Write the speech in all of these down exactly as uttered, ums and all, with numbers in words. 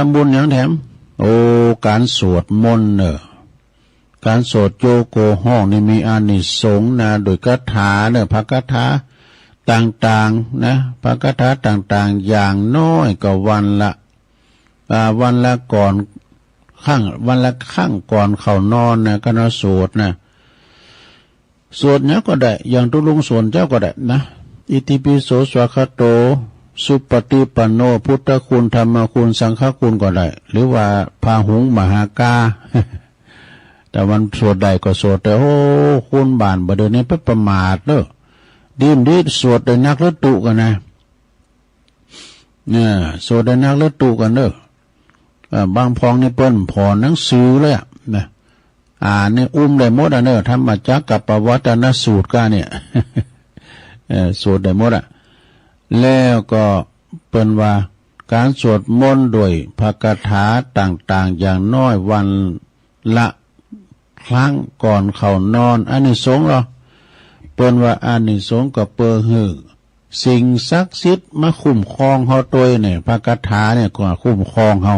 ำบุญหยังแถม โอ้ ก๋านสวดมนต์เน่อ ก๋านสวดโยโกฮ้องนี่มีอานิสงส์นะ โดยคาถาเน่อ พระคาถาต่างๆ นะ พระคาถาต่างๆ อย่างน้อยก็วันละ อ่า วันละก่อน ครั้ง วันละครั้งก่อนเข้านอนนะ ก็นะสวดนะ สวดหยังก็ได้ อย่างตุ๊ลุงสวดเจ้าก็ได้นะ อิติปิโสสวากขาโต สุปฏิปันโน พุทธคุณ ธรรมคุณ สังฆคุณก็ได้ หรือว่าพาหุงมหากา แต่มันสวดได้ก็สวด แต่โอ้ คนบ้านบ่าเดี๋ยวนี้ไปประมาทเน่อ ดีมดีสวดได้นักหรือตุ๊กั๋นนะ เนี่ย สวดได้นักหรือตุ๊กั๋นเน่อ เอ่อ บางพ่องนี่เปิ้นผ่อหนังสือเลยอะนะ อ่านนี่อุ้มได้หมดอะเน่อ ธรรมจักกัปปวัตตนสูตรก้าเนี่ย เอ่อ สวดได้หมดอะ แล้วก็เปิ้นว่าก๋านสวดมนต์โดยพระคาถาต่างๆ อย่างน้อยวันละครั้งก่อนเข้านอน อานิสงส์เหรอ เปิ้นว่าอานิสงส์ก็เปื้อหื้อ สิ่งศักดิ์สิทธิ์มาคุ้มครองเฮาตวยเนี่ย พระคาถาเนี่ยก็คุ้มครองเฮา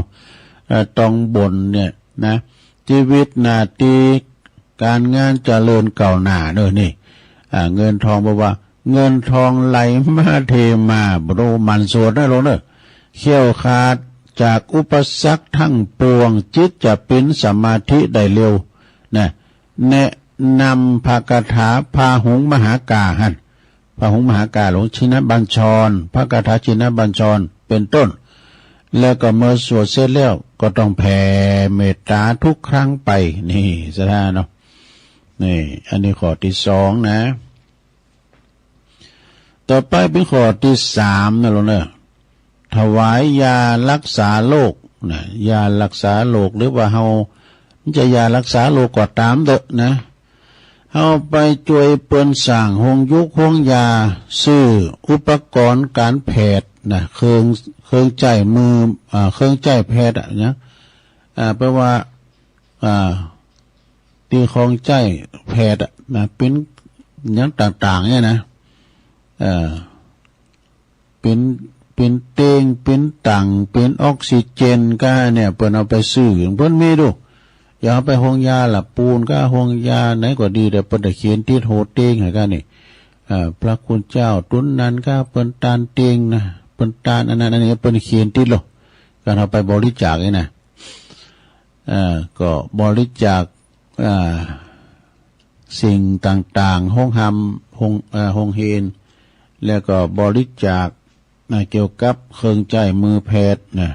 เอ่อ ต้องบนเนี่ยนะ จีวิตหน้าตี้ก๋านงานเจริญก้าวหน้าเน่อนี่ อ่า เงินทอง บ่ว่าเงินทองไหลมาเทมา บ่รู้หมั่นสวดนะโลมเน่อ แคล้วคลาดจากอุปสรรคทั้งปวง จิตจะเป๋นสมาธิได้เร็วนะ แนะนำพระคาถาพาหุงมหากาหั้น พาหุงมหากาหลวงชินบัญชร พระคาถาชินบัญชร เป๋นต้น แล้วก็เมื่อสวดเสร็จแล้วก็ต้องแผ่เมตตาทุกครั้งไป นี่ศรัทธาเนาะ นี่ อันนี้ข้อตี้สองนะ ต่อไปเป๋นข้อตี้สามนะโลมเน่อ ถวายยารักษาโรคนะ ยารักษาโรค หรือว่าเฮาจะยารักษาโรคก็ต๋ามเต๊อะนะ เฮาไปจ้วยเปิ้นสร้างโฮงยุกโฮงยา ซื้ออุปกรณ์ก๋านแพทย์นะ เครื่อง เครื่องใจ๊มือ อ่า เครื่องใจ๊แพทย์อะนะ อ่า แปลว่า อ่า ตี้ของใจ๊แพทย์อะนะ เป๋นหยังต่างๆ เนี่ยนะ เอ่อ เป๋น เป๋นเตียง เป๋นตั๋ง เป๋นออกซิเจนก้าเนี่ย เปิ้นเอาไปซื้อ เปิ้นมีดู อย่าเอาไปโฮงยาละปูนก้า โฮงยาไหนก็ดี แต่เปิ้นจะเขียนติดหัวเตียงหื้อก้านี่ อ่า พระคุณเจ้าตุ๊นนันก้า เปิ้นตานเตียงนะ เปิ้นตานอันนั้นอันนี้ เปิ้นเขียนติดโลด ก๋านเอาไปบริจาคนี่นะ อ่า ก็บริจาค อ่า สิ่งต่างๆ โฮงฮัม โฮง เอ่อ โฮงเฮียน แล้วก็บริจาคนะ เกี่ยวกับเครื่องใจ๊มือแพทย์นะ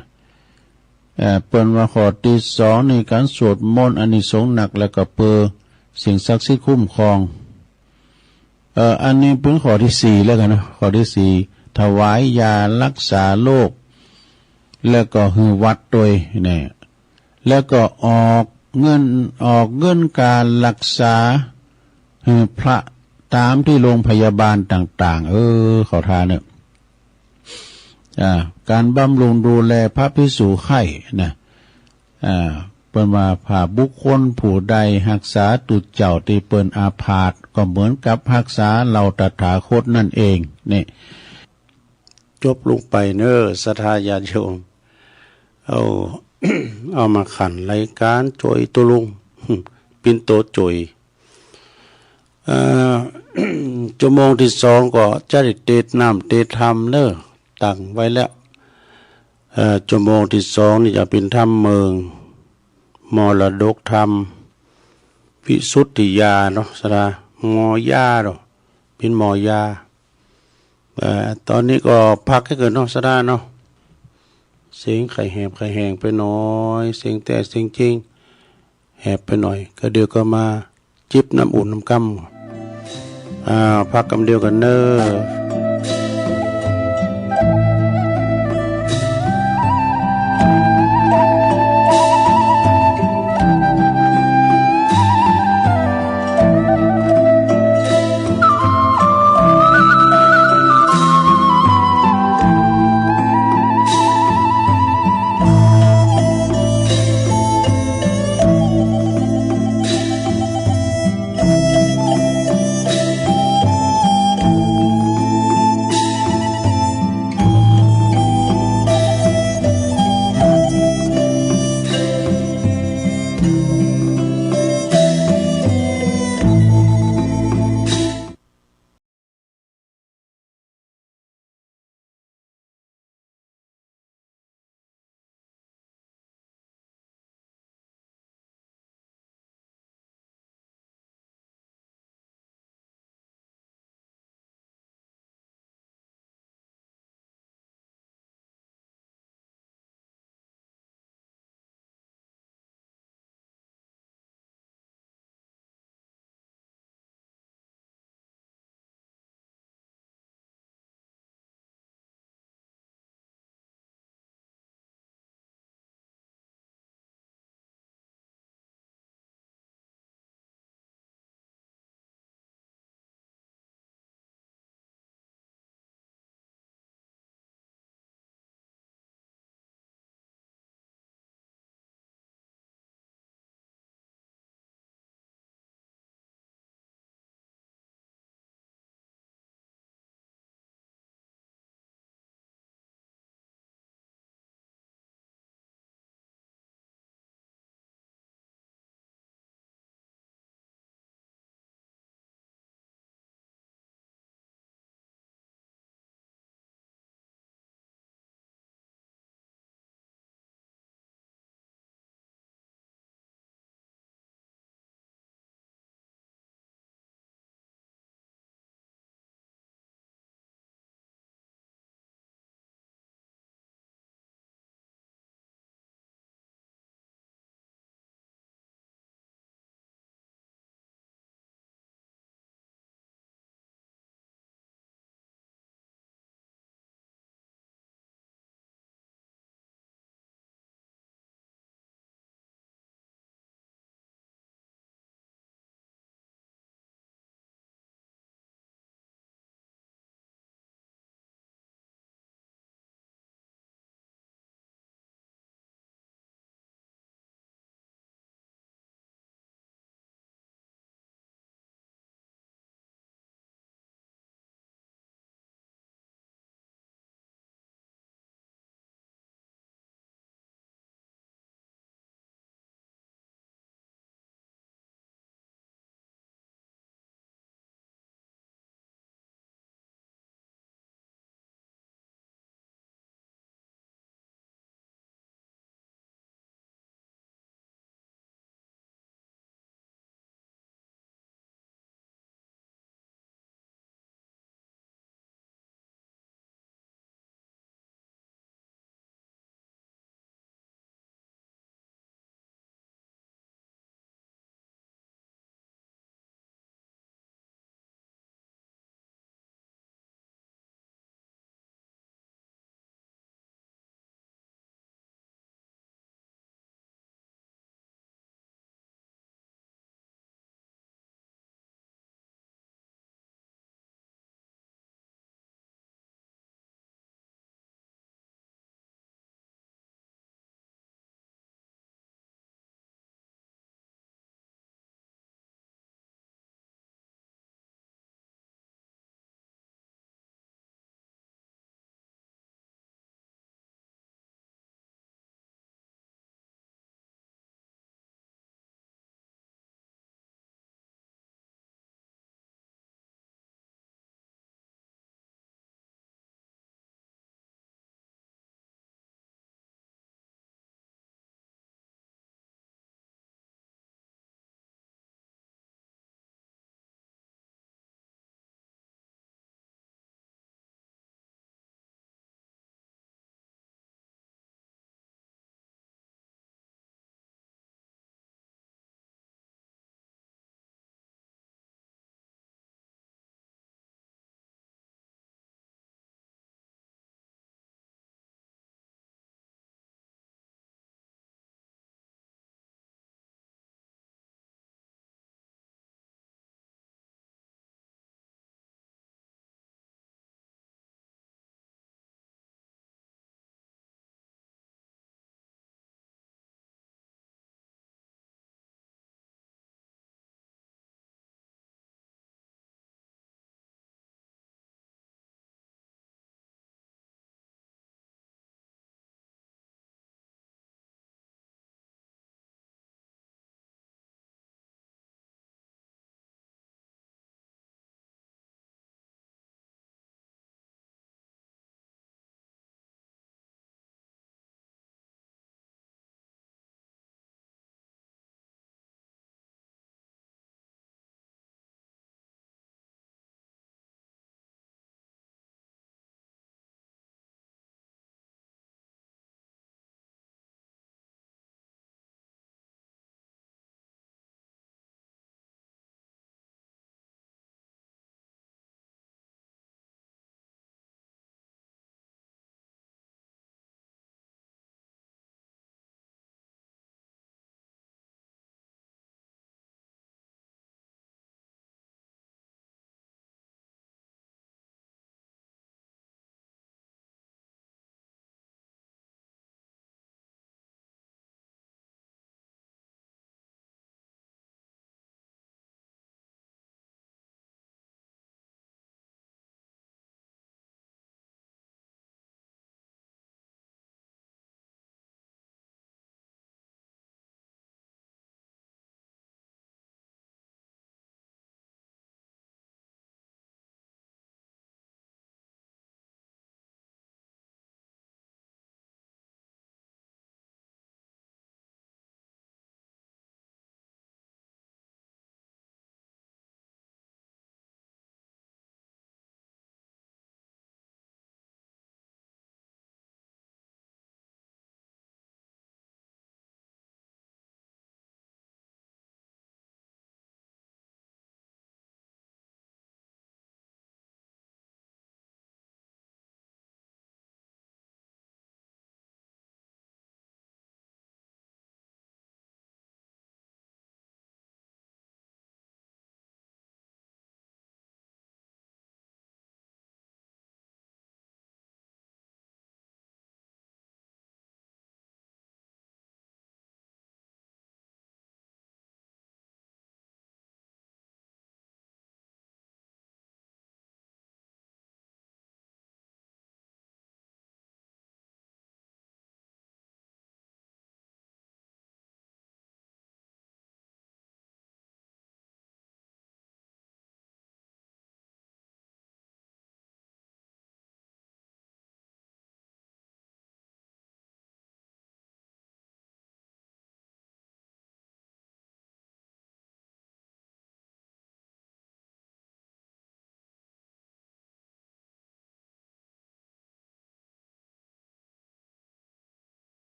เอ่อ เปิ้นว่าข้อตี้สองนี่ก๋านสวดมนต์อานิสงส์นัก แล้วก็เปื้อสิ่งศักดิ์สิทธิ์คุ้มครอง เอ่อ อันนี้เป๋นข้อตี้สี่แล้วกั๋นเนาะ ข้อตี้สี่ ถวายยารักษาโรค แล้วก็หื้อวัตรตวยเนี่ย แล้วก็ออกเงิน ออกเงินก๋านรักษาหื้อพระต๋ามตี้โฮงพยาบาลต่างๆ เออ ขอทานเน่อ อ่า ก๋านบำรุงดูแลพระภิกษุใคร่นะ อ่า เปิ้นว่า ถ้าบุคคลผู้ใดฮักษาตุ๊เจ้าตี้เปิ้นอาพาธ ก็เหมือนกับฮักษาเฮาตถาคตนั่นเอง นี่ จบลงไปเน่อ ศรัทธาญาติโยม เอา เอามาขันรายก๋านจ้วยตุ๊ลุง เป๋นตั๋วจ้วย เอ่อ ชั่วโมงตี้สองก็จะได้เตสน์น้ำเตสน์ธรรมเน่อ ตั้งไว้แล้ว เอ่อ ชั่วโมงตี้สองนี่จะเป๋นธรรมเมือง มรดกธรรม วิสุทธิยาเนาะ ศรัทธา มอยาเนาะ เป๋นมอยา เอ่อ ต๋อนนี้ก็พักหื้อเกินเนาะ ศรัทธาเนาะ เสียงใค่แหบใค่แห้งไปหน่อย เสียงแต๊เสียงจริง แหบไปหน่อย ก็เดี๋ยวก็มาจิบน้ำอุ่นน้ำก้ำ อ่า พักกำเดียวกั๋นเน่อ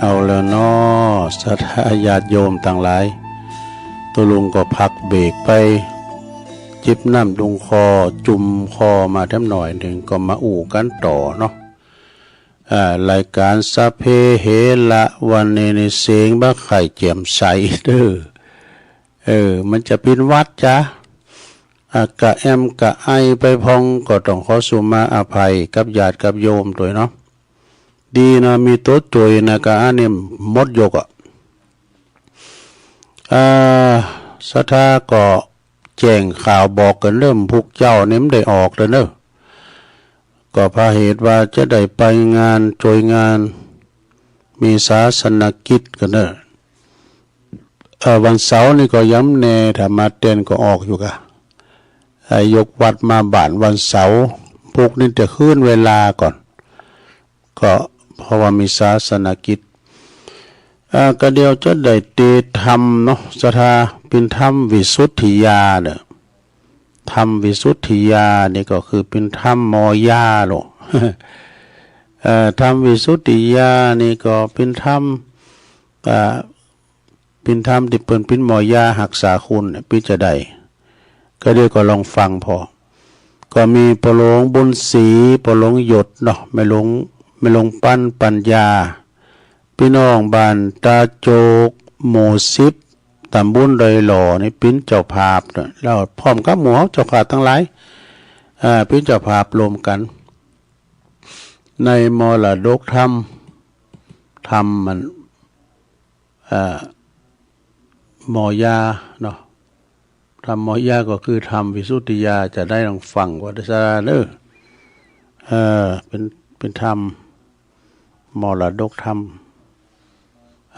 เอาแล้วเนาะ ศรัทธาญาติโยมตังหลาย ตุ๊ลุงก็พักเบรกไป จิบน้ำตุงคอ จุ่มคอมาแต๊มหน่อยนึ่ง ก็มาอู้กั๋นต่อเนาะ อ่า รายก๋านสัพเพเหระ วันนี้นี่เสียงบ่ใค่แจ่มใสเด้อ เออ มันจะเป๋นหวัดจ๊ะ อ่ะ กระแอมกระไอไปพ่อง ก็ต้องขอสุมาอภัยกับญาติกับโยมตวยเนาะ ดีนะ มีตั๋วจ่วยนะ กะอันนี้หมดยกอะ อ่า ศรัทธาก็แจ้งข่าวบอกกั๋นเริ่ม พุกเจ้านี่มันได้ออกแล้วเนอะ ก็เพราะเหตุว่าจะได้ไปงานจ่วยงาน มีศาสนกิจกั๋นเนอะ เอ่อ วันเสาร์นี่ก็ยังบ่แน่ ถ้ามาแตนก็ออกอยู่กะ ไอ้ยกวัดมาบ้านวันเสาร์ พุกนี้จะคืนเวลาก่อน ก็เพราะว่ามีศาสนกิจ อ่า ก็เดี๋ยวจะได้เตธรรมเนาะ ศรัทธา เป๋นธรรมวิสุทธิญาณเนอะ ธรรมวิสุทธิญาณนี่ก็คือเป๋นธรรมหมอยาโลก เอ่อ ธรรมวิสุทธิญาณนี่ก็เป๋นธรรม อ่า เป๋นธรรมตี้เปิ้นเป๋นหมอยาฮักษาคนเนี่ย เป๋นจาใด ก็เดี๋ยวก็ลองฟังผ่อ ก็มีป้อหลวงบุญศรี ป้อหลวงหยดเนาะ แม่หลวง แม่หลวงปันปัญญา ปี้น้องบ้านตาโจก หมู่สิบ ตำบลดอยหล่อนี่เป๋นเจ้าภาพเนาะ แล้วพร้อมกับหมู่เฮาเจ้าข้าตังหลาย อ่า เป๋นเจ้าภาพร่วมกั๋น ในมรดกธรรม ธรรมมัน อ่า หมอยาเนาะ ธรรมหมอยาก็คือธรรมวิสุทธิญาณ จะได้ลองฟังว่าได้สาระเนอะ เออ เป๋น เป๋นธรรม มรดกธรรม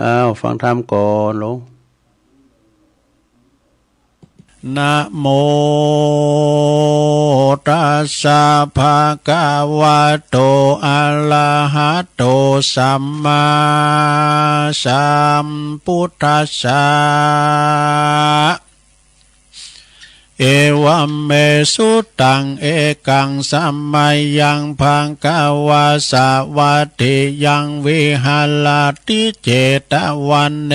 อ้าว ฟังธรรมก่อนโลก นะโมตัสสะ ภะคะวะโต อะระหะโต สัมมาสัมพุทธัสสะ เอวัมเม สุตัง เอกัง สะมะยัง ภะคะวา สะวะเทยัง วิหะระติ เจตะวะเน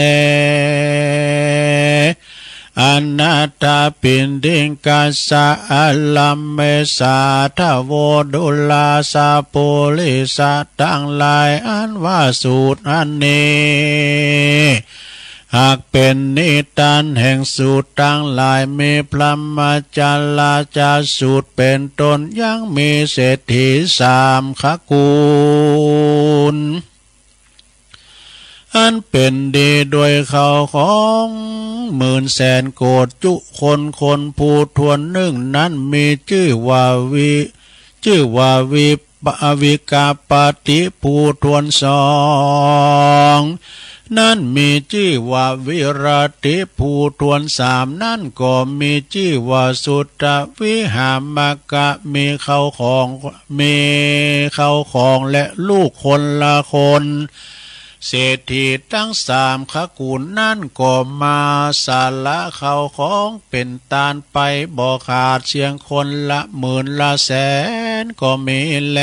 อะนะถะปิณฑิกะสสะ อะระเม สาธะโว ดูราสะ ปุริสะตังหลาย อันว่าสูตรอันนี้ หากเป๋นนิทานแห่งสูตรตังหลาย มีพรหมจรรยสูตรเป๋นต้น ยังมีเศรษฐีสามขกุล อันเป๋นดีด้วยข้าวของหมื่นแสนโกฏ จุคนคนผู้ถ้วนนึ่ง นั้นมีจื้อว่าวิ จื้อว่าวิป วิกาปะติผู้ถ้วนสอง นั้นมีจื้อว่าวิรติผู้ถ้วนสาม นั้นก็มีจื้อว่าสุตวิหามกะ มีข้าวของ มีข้าวของและลูกคนละคน เศรษฐีตังสามขกุลนั้นก็มาสละข้าวของเป๋นตานไปบ่ขาด เสี้ยงคนละหมื่นละแสนก็มีแล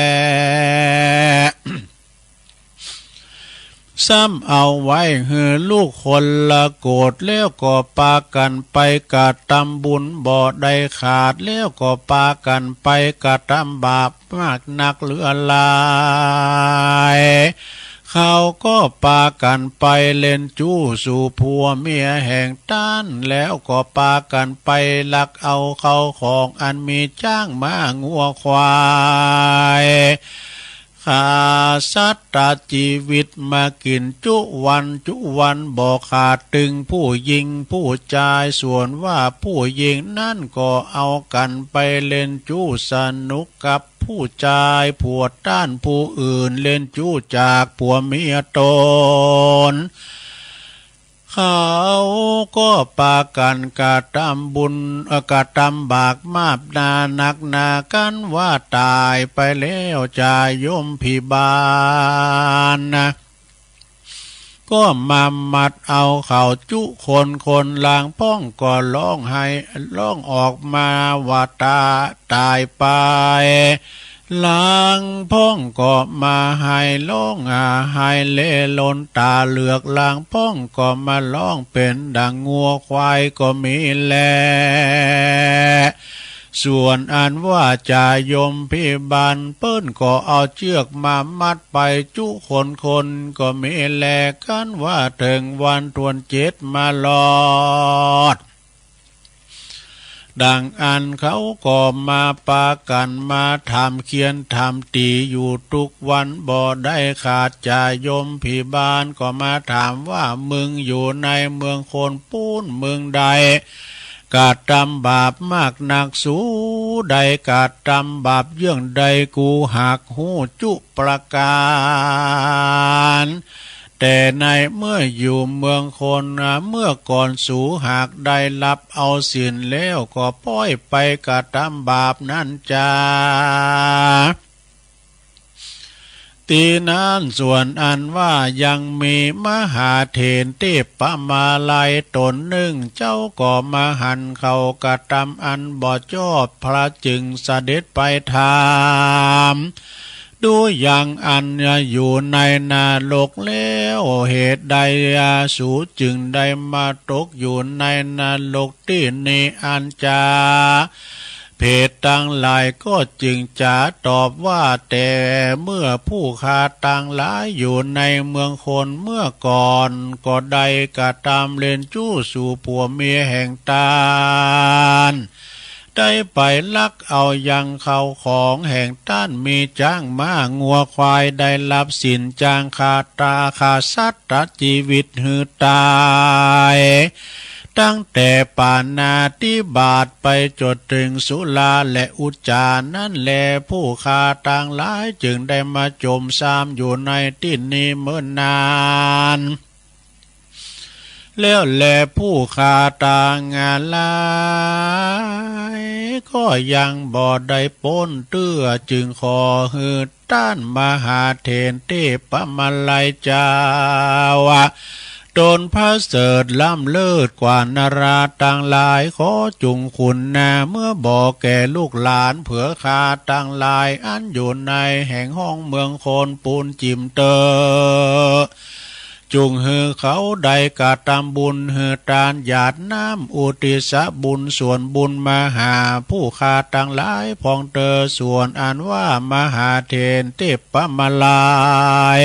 ซ้ำเอาไว้หื้อลูกคนละโกฏ แล้วก็ปากั๋นไปกระตำบุญบ่ได้ขาด แล้วก็ปากั๋นไปกระตำบาปมากนักเหลือหลาย เขาก็ปากั๋นไปเล่นจู้สู่ผัวเมียแห่งต้าน แล้วก็ปากั๋นไปลักเอาข้าวของอันมีจ๊างม้างัวควาย ฆ่าสัตว์ตัดจีวิตมากิ๋นจุวันจุวันบ่ขาด ตึงผู้ญิงผู้จาย ส่วนว่าผู้ญิงนั้นก็เอากั๋นไปเล่นจู้สนุกกับผู้จาย ผัวต้านผู้อื่น เล่นจู้จากผัวเมียตน เขาก็ปากั๋นกระตำบุญ เอ่อ กระตำบาปมากนานักหนา กันว่าต๋ายไปแล้วจาย่อมพิบาลนะ ก็มามัดเอาเขาจุคนคน ลางพ่องก็ฮ้องไห้ ฮ้องออกมาว่าต๋า ต๋ายไป ลางพ่องก็มาไห้ฮ้องอาไห้เล่นรนต๋าเหลือก ลางพ่องก็มาฮ้องเป๋นดั่งงัวควายก็มีแล ส่วนอันว่าจ่ายมพิบาลเปิ้นก็เอาเจื้อกมามัดไปจุคนคนก็มีแล ครั้นว่าเถิงวันถ้วนเจ็ดมาลอด ดั่งอั้นเขาก็มาปากั๋นมาถามเคียนถามตี๋อยู่ทุกวันบ่ได้ขาด จ่ายมพิบาลก็มาถามว่า มึงอยู่ในเมืองคนปู๊นเมืองใด กระตำบาปมากนัก สูได้กระตำบาปเยื่องใด กูหากฮู้จุประก๋าน แต่ในเมื่ออยู่เมืองคน เมื่อก่อนสูหากได้ฮับเอาศีลแล้ว ก็ป๊อยไปกระตำบาปนั้นจา ตี้นั้นส่วนอันว่ายังมีมหาเถรเทพมาลัยต๋นนึ่ง เจ้าก็มาหันเขากระตำอันบ่ชอบ พระจึงเสด็จไปถาม ดูยังอันอยู่ในนรกแล้ว เหตุใดสูจึงได้มาตกอยู่ในนรกตี้นี้ อันจา เปรตตังหลายก็จึงจาตอบว่า แต่เมื่อผู้ข้าตังหลายอยู่ในเมืองคนเมื่อก่อน ก็ได้กระตำเล่นจู้สู่ผัวเมียแห่งตาน ได้ไปลักเอายังเข้าของแห่งต้าน มีจ๊างม้างัวควาย ได้ฮับศีลจางฆ่าต๋าฆ่าสัตว์ตัดจีวิตหื้อต๋าย ตั้งแต่ปาณาติบาตไปจ๋นเถิงสุราและอุจจานั้นแล ผู้ข้าตังหลายจึงได้มาจมซ้ำอยู่ในตี้นี้เมินนาน แล้วแลผู้ข้าตังหลายก็ยังบ่ได้ป๊นเตื้อ จึงขอหื้อต้านมหาเถรเทพมาลัยเจ้า ต๋นประเสริฐล้ำเลิศกว่านาราตังหลาย ขอจุ่งขุนนาเมื่อบ่แก่ลูกหลาน เผื่อข้าตังหลายอันอยู่ในแห่งฮ้องเมืองคนปูนจิ่มเต๊อะ จุ่งหื้อเขาได้กระตำบุญหื้อตานหยาดน้ำอุทิศบุญส่วนบุญมาหาผู้ข้าตังหลายพ่องเต๊อะ ส่วนอันว่ามหาเถรเทพมาลัย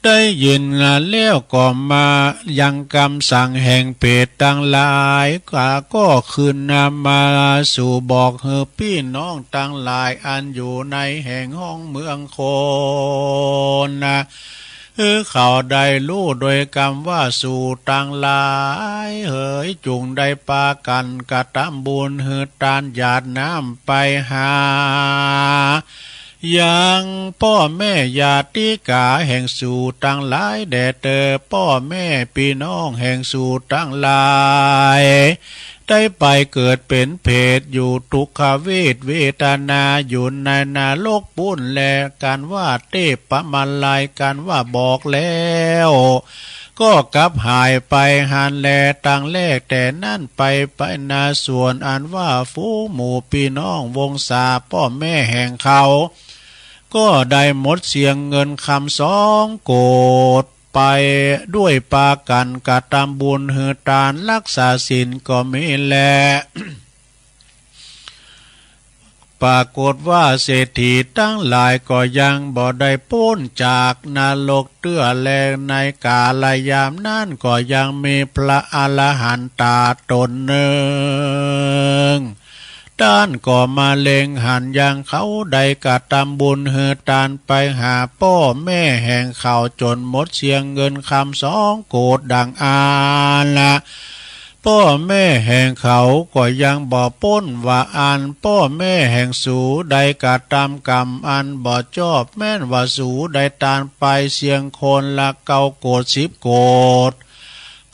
ได้ยินแล้วก็มายังกำสั่งแห่งเปรตตังหลาย ก็ ก็คืนนำมาสู่บอกหื้อปี้น้องตังหลายอันอยู่ในแห่งฮ้องเมืองคนนะ หื้อเขาได้ฮู้โดยกำว่า สูตังหลายเหย จุ่งได้ปากั๋นกระตำบุญหื้อตานหยาดน้ำไปหา ยังป้อแม่ญาติกาแห่งสูตังหลายแด่เต๊อะ ป้อแม่ปี้น้องแห่งสูตังหลาย ได้ไปเกิดเป๋นเปรตอยู่ทุกขเวทเวทนาอยู่ในนรกปูนแล กันว่าเทพมาลัย กันว่าบอกแล้ว ก็กลับหายไปหั้นแล ตังแรกแต่นั้นไป ไปนาส่วนอันว่าฝูงหมู่ปี้น้องวงศาป้อแม่แห่งเขา ก็ได้หมดเสียเงินคำสองโกฏ ไปด้วยปากั๋นกระตำบุญหื้อตานฮักษาศีลก็มีแล ปรากฏว่าเศรษฐีตังหลายก็ยังบ่ได้ป๊นจากนรกเตื้อแล ในกาลยามนั้นก็ยังมีพระอรหันต๋าต๋นนึ่ง ต้านก็มาเล็งหันยังเขาได้กระตำบุญหื้อตานไปหาป้อแม่แห่งเขาจ๋นหมดเสียเงินคำสองโกฏดังอั้นละ ป้อแม่แห่งเขาก็ยังบ่ป๊นว่าอั้น ป้อแม่แห่งสูได้กระตำกรรมอันบ่ชอบ แม่นว่าสูได้ตานไปเสียงคนละเก้าโกฏสิบโกฏ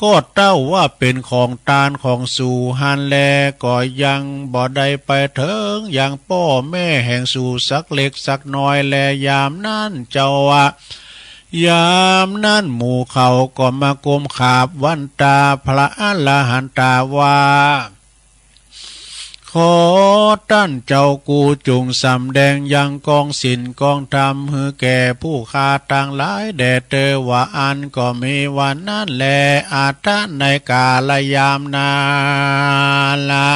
ก็เต้าว่าเป๋นของตานของสูหั้นแล ก็ยังบ่ได้ไปเถิงยังป้อแม่แห่งสูสักเล็กสักน้อยแล ยามนั้นเจ้าว่า ยามนั้นหมู่เขาก็มาก้มกราบวันตาพระอรหันต๋าว่า ข ขอต้านเจ้ากู๋จุ่งสำแดงยังกองศีลกองธรรมหื้อแก่ผู้ข้าตังหลายแด่เตอว่าอั้น ก็มีวันนั้นแล อัฏฐะ ในกาลยามนั้นละ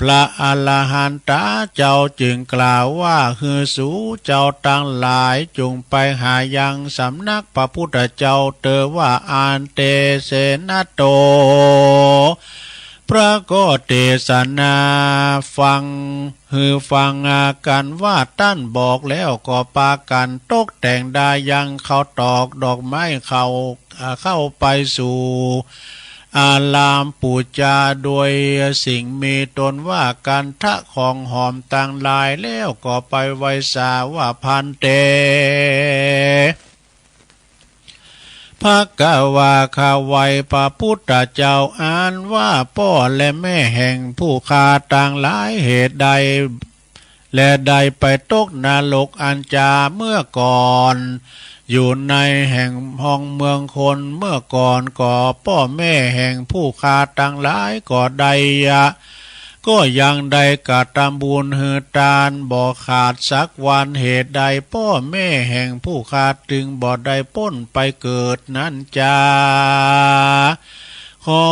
พระอรหันตะเจ้าจึงกล่าวว่า หื้อสูเจ้าตังหลายจุ่งไปหายังสำนักพระพุทธเจ้าเตอว่าอั้น เตเสนะโต พระก็เตสนาฟัง หื้อฟังกั๋นว่าต้านบอกแล้ว ก็ปากั๋นตกแต่งดายังข้าวตอกดอกไม้เข้า อ่า เข้าไปสู่อารามปู๋จาโดยสิ่งมีต้นว่าคันธะของหอมตังหลาย แล้วก็ไปไหว้สาว่า ภันเต ภะคะวา ข้าไหว้พระพุทธเจ้า อันว่าป้อและแม่แห่งผู้ข้าตังหลาย เหตุใด และได้ไปตกนรกอันจาเมื่อก่อน อยู่ในแห่งห้องเมืองคนเมื่อก่อน ก็ป้อแม่แห่งผู้ข้าตังหลายก็ได้ยะ ก็ยังได้กระตำบุญหื้อตานบ่ขาดสักวัน เหตุใดป้อแม่แห่งผู้ข้าตึงบ่ได้ป๊นไปเกิดนั้นจา ขอ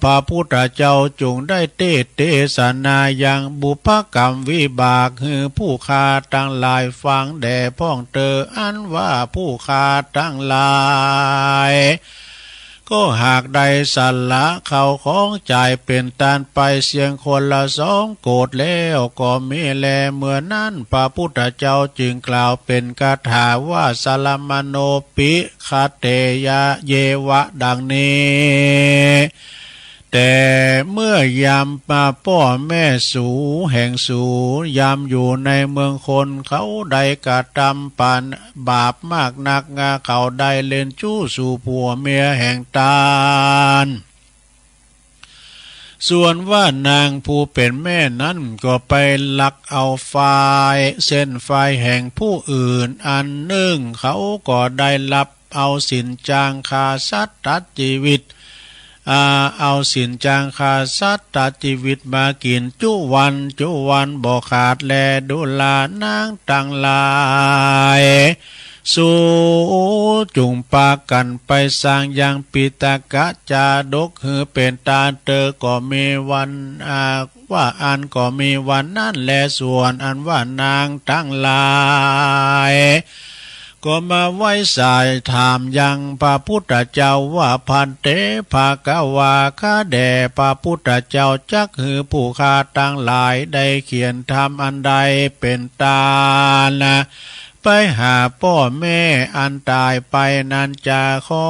พระพุทธเจ้าจุ่งได้เตสน์เตสนายังบุพกรรมวิบากหื้อผู้ข้าตังหลายฟังแด่พ่องเตอ อันว่าผู้ข้าตังหลาย ก็หากได้สละข้าวของจ่ายเป๋นตานไปเสียงคนละสองโกฏแล้ว ก็มีแลเมื่อนั้นพระพุทธเจ้าจึงกล่าวเป๋นคาถาว่า สรมโณ ปิ ขะเตยะ เยวะ ดังนี้ แต่เมื่อยามมาป้อแม่สูแห่งสู ยามอยู่ในเมืองคน เขาได้กระตำปานบาปมากนัก เขาได้เล่นจู้สู่ผัวเมียแห่งตาน ส่วนว่านางผู้เป๋นแม่นั้นก็ไปลักเอาฝ้าย เส้นฝ้ายแห่งผู้อื่นอันนึ่ง เขาก็ได้ลับเอาศีลจางฆ่าสัตว์ตัดจีวิต อ่า เอาศีลจางฆ่าสัตว์ตัดจีวิตมากิ๋นจุวันจุวันบ่ขาดแล ดูรา นางตังหลาย สูจุ่งปากั๋นไปสร้างยังปิฎกจาดกหื้อเป๋นตานเตอ ก็มีวัน อ่า ว่าอั้น ก็มีวันนั้นแล ส่วนอันว่านางตังหลาย ก็มาไหว้สาถามยังพระพุทธเจ้าว่า ภันเต ภะคะวา ข้าแด่พระพุทธเจ้า จักหื้อผู้ข้าตังหลายได้เขียนธรรมอันใดเป๋นตาน ไปหาป้อแม่อันต๋ายไปนั้นจา ขอ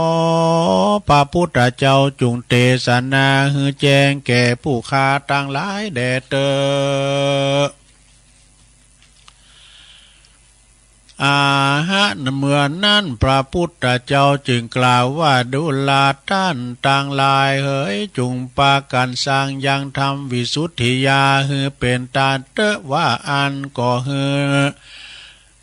พระพุทธเจ้าจุ่งเตสนาหื้อแจ้งแก่ผู้ข้าตังหลายแด่เตอ อาหะ เมื่อนั้นพระพุทธเจ้าจึงกล่าวว่า ดูรา ต้านตังหลายเหย จุ่งปากั๋นสร้างยังธรรมวิสุทธิญาณหื้อเป๋นตานเตอ ว่าอั้น ก็หื้อ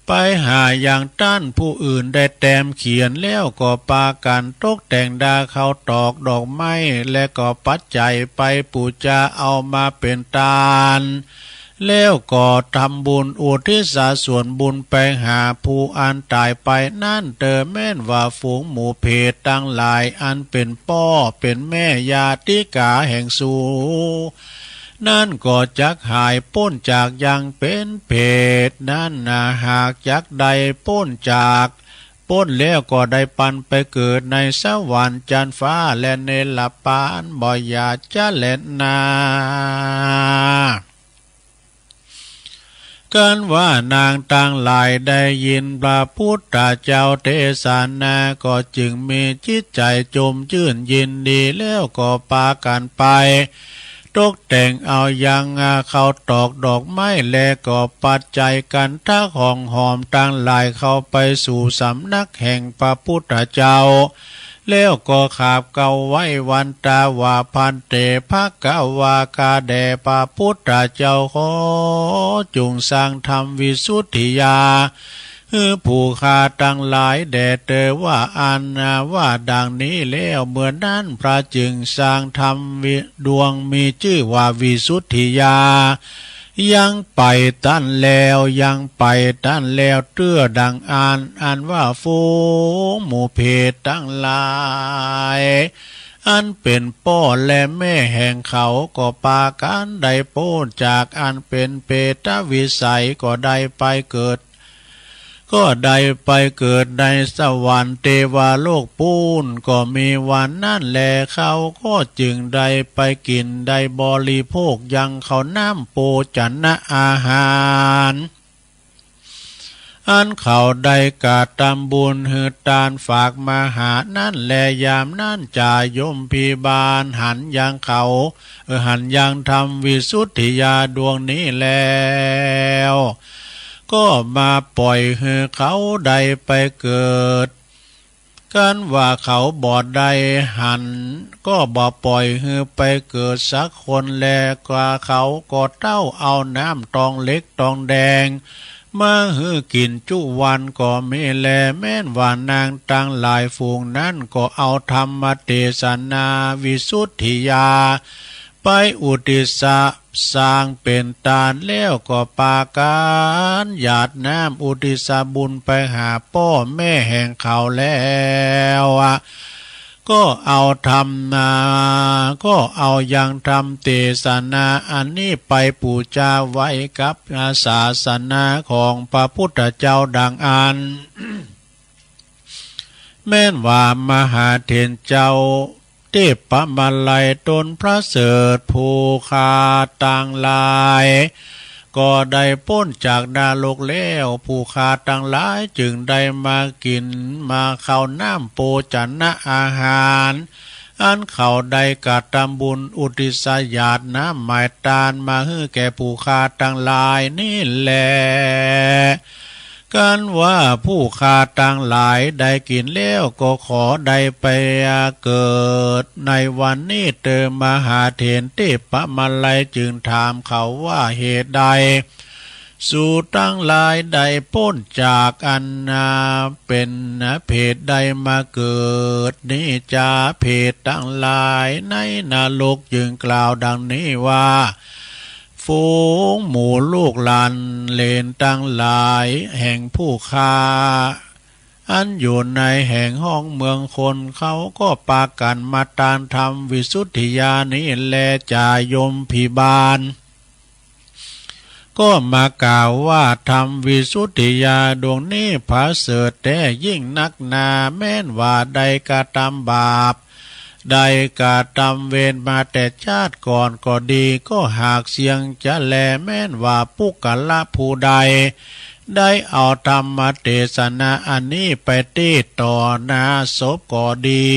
ไปหายังต้านผู้อื่นได้แต้มเขียนแล้ว ก็ปากั๋นตกแต่งดาเข้าตอกดอกไม้ และก็ปัจจัยไปปู๋จาเอามาเป๋นตาน แล้วก็ทำบุญอุทิศส่วนบุญไปหาผู้อันต๋ายไปนั้นเตอ แม้นว่าฝูงหมู่เปรตตังหลายอันเป๋นป้อเป๋นแม่ญาติกาแห่งสู นั้นก็จักหายป๊นจากยังเป๋นเปรตนั้นนา หากจักได้ป๊นจาก ป๊นแล้วก็ได้ปันไปเกิดในสวรรค์จันทร์ฟ้าและเนรปานบ่อยากจะแลนา กันว่านางตังหลายได้ยินพระพุทธเจ้าเตสนา ก็จึงมีจิตใจ๋จมจื้นยินดี แล้วก็ปากั๋นไปตกแต่งเอายังเข้าตอกดอกไม้ และก็ปัจจัยคันธะของหอมตังหลายเข้าไปสู่สำนักแห่งพระพุทธเจ้า แล้วก็ขาบเกล้าไหว้วันตาว่า ภันเต ภะคะวา ข้าแด่พระพุทธเจ้า ขอจุ่งสร้างธรรมวิสุทธิญาณ ผู้ข้าตังหลายแด่เตอ ว่าอั้น ว่าดังนี้แล้ว เมื่อนั้นพระจึงสร้างธรรมวิ ดวงมีจื้อว่าวิสุทธิยา ยังไปตันแล้ว ยังไปตันแล้ว เตื้อดังอั้น อันว่าฝูงหมู่เพศตังหลาย อันเป๋นป้อและแม่แห่งเขา ก็ปากั๋นได้ป๊นจากอันเป๋นเปรตวิสัย ก็ได้ไปเกิด ก็ได้ไปเกิดในสวรรค์เตวโลกปู๊น ก็มีวันนั้นแล เขาก็จึงได้ไปกิ๋น ได้บริโภคยังข้าวน้ำโภชนะอาหาร อันเขาได้กระตำบุญหื้อตานฝากมหานั้นแล ยามนั้นจายมพิบาลหันยังเขา เอ่อ หันยังธรรมวิสุทธิยาดวงนี้แล้ว ก็มาป่อยหื้อเขาได้ไปเกิด กันว่าเขาบ่ได้หัน ก็บ่ป่อยหื้อไปเกิดสักคนแล กว่าเขาก็เต้าเอาน้ำตองเหล็กตองแดง มาหื้อกิ๋นจุวันก็มีแล แม้นว่านางตังหลายฝูงนั้นก็เอาธรรมเตสนาวิสุทธิยา ไปอุตติสสร้างเป๋นตานแล้ว ก็ปากั๋นหยาดน้ำอุตติสบุญไปหาป้อแม่แห่งเขาแล้ว ก็เอาธรรมนา ก็เอายังธรรมเตสนาอันนี้ไปปู๋จาไว้กับศาสนาของพระพุทธเจ้าดังอั้น แม้นว่ามหาเถรเจ้าเตปมาลัยตนประเสริฐผู้ข้าตังหลาย ก็ได้ป๊นจากนรกแล้ว ผู้ข้าตังหลายจึงได้มากิ๋นมาข้าวน้ำโภชนะอาหาร อันเขาได้กระตำบุญอุตติสหยาดน้ำหมายตานมาหื้อแก่ผู้ข้าตังหลายนี้แล กันว่าผู้ข้าตังหลายได้กิ๋นแล้ว ก็ขอได้ไปเกิดในวันนี้เตอ มหาเถรเตปมาลัยจึงถามเขาว่า เหตุใดสูตังหลายได้ป๊นจากอันนาเป๋นเพศได้มาเกิดนี้จา เพศตังหลายในนรกจึงกล่าวดังนี้ว่า ฝูงหมู่ลูกหลานเหลนตังหลายแห่งผู้ข้า อันอยู่ในแห่งห้องเมืองคน เขาก็ปากั๋นมาตานธรรมวิสุทธิยานี้แล จายมพิบาล ก็มากล่าวว่า ธรรมวิสุทธิยาดวงนี้ประเสริฐแต๊ยิ่งนักหนา แม้นว่าได้กระตำบาป ได้กระตำเวรมาแต่จาติก่อนก็ดี ก็หากเสี้ยงจะแล แม้นว่าปุคคละผู้ใด ได้เอาธรรมเตสนาอันนี้ไปเตศน์ต่อหน้าศพก็ดี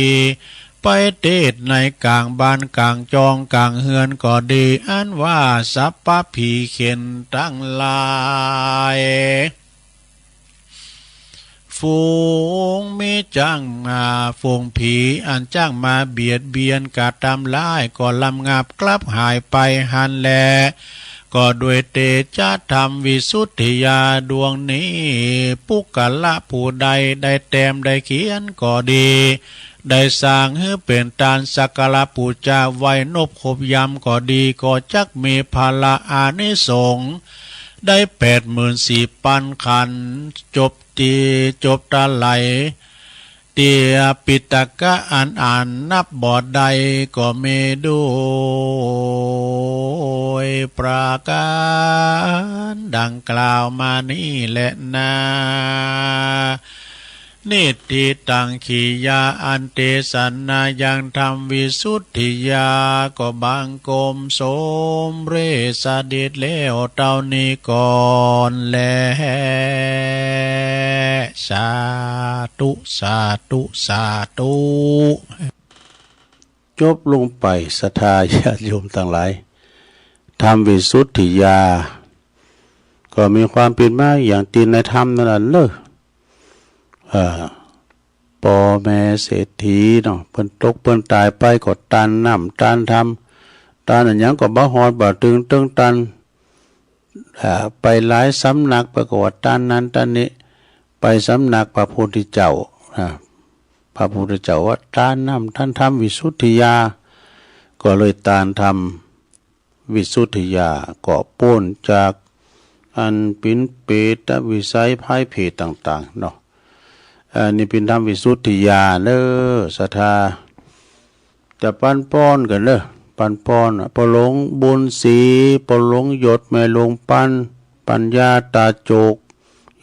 ไปเตศน์ในก๋างบ้านก๋างจองก๋างเฮือนก็ดี อันว่าสัพพะผีเข็นตังหลาย ฝูงมิจฉา อ่า ฝูงผีอันจ้างมาเบียดเบียนกระตำร้ายก็ระงับกลับหายไปหั้นแล ก็ด้วยเตชะธรรมวิสุทธิยาดวงนี้ ปุคคละผู้ใดได้แต้มได้เขียนก็ดี ได้สร้างหื้อเป๋นตานสักการะปู๋จาไว้นบครบยามก็ดี ก็จักมีผละอานิสงส์ได้แปดหมื่นสี่ปันขันธ์ จบตี้ จบตะไหล ตี้ปิฎกะอันอ่านนับบ่ได้ก็มีด้วยประก๋านดังกล่าวมานี้แหละนา นิฏฐิตัง กิริยาอันเตสนายังธรรมวิสุทธิยา ก็บังคมสมเร็จเสด็จแล้วเต้านี้ก่อนแล สาธุ สาธุ สาธุ จบลงไป ศรัทธาญาติโยมตังหลาย ธรรมวิสุทธิยา ก็มีความเป๋นมาอย่างตี้ในธรรมนั้นแหละเนาะ เอ่อ ป้อแม่เศรษฐีเนาะ เปิ้นตกเปิ้นต๋ายไปก็ตานน้ำตานธรรม ตานอะหยังก็บ่ฮอดบ่เถิงเถิงตาน อ่า ไปหลายสำนักไปก็ว่าตานนั้นตานนี้ ไปสำนักพระพุทธเจ้า นะ พระพุทธเจ้าว่า ตานน้ำตานธรรมวิสุทธิยา ก็เลยตานธรรมวิสุทธิยา ก็ป๊นจากอันเป๋นเปรตวิสัยพายเพศต่างๆ เนาะ อันนี้เป๋นธรรมวิสุทธิยาเน้อ ศรัทธา จะปันป้อนกั๋นเน้อ ปันป้อน ป้อหลวงบุญศรี ป้อหลวงหยด แม่หลวงปัน ปัญญาต๋าโจก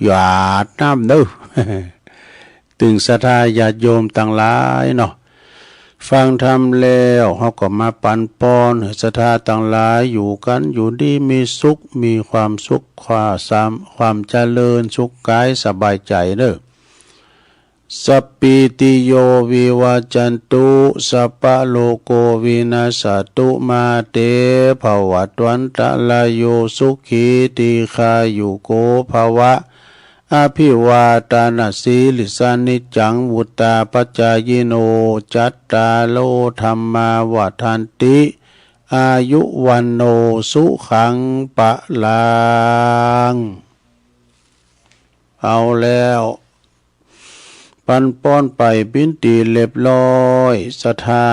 หยาดน้ำเน้อ ตึงศรัทธาญาติโยมตังหลายเนาะ ฟังธรรมแล้ว เฮาก็มาปันป้อน ศรัทธาตังหลาย อยู่กั๋นอยู่ดีมีสุข มีความสุข ความสาม- ความเจริญสุขก๋ายสบายใจ๋เน้อ สัพพีติโย วิวัจจันตุ สัพพะโรโค วินัสสะตุ มา เต ภะวัตวันตะราโย สุขี ทีฆายุโก ภะวะ อภิวาตะนะสีลิสสะ นิจจัง วุตตาปะจายิโน จัตตาโร ธัมมา วัฑฒันติ อายุ วัณโณ สุขัง พะลัง เอาแล้ว ปันป้อนไปเป๋นตี้เรียบร้อย ศรัทธา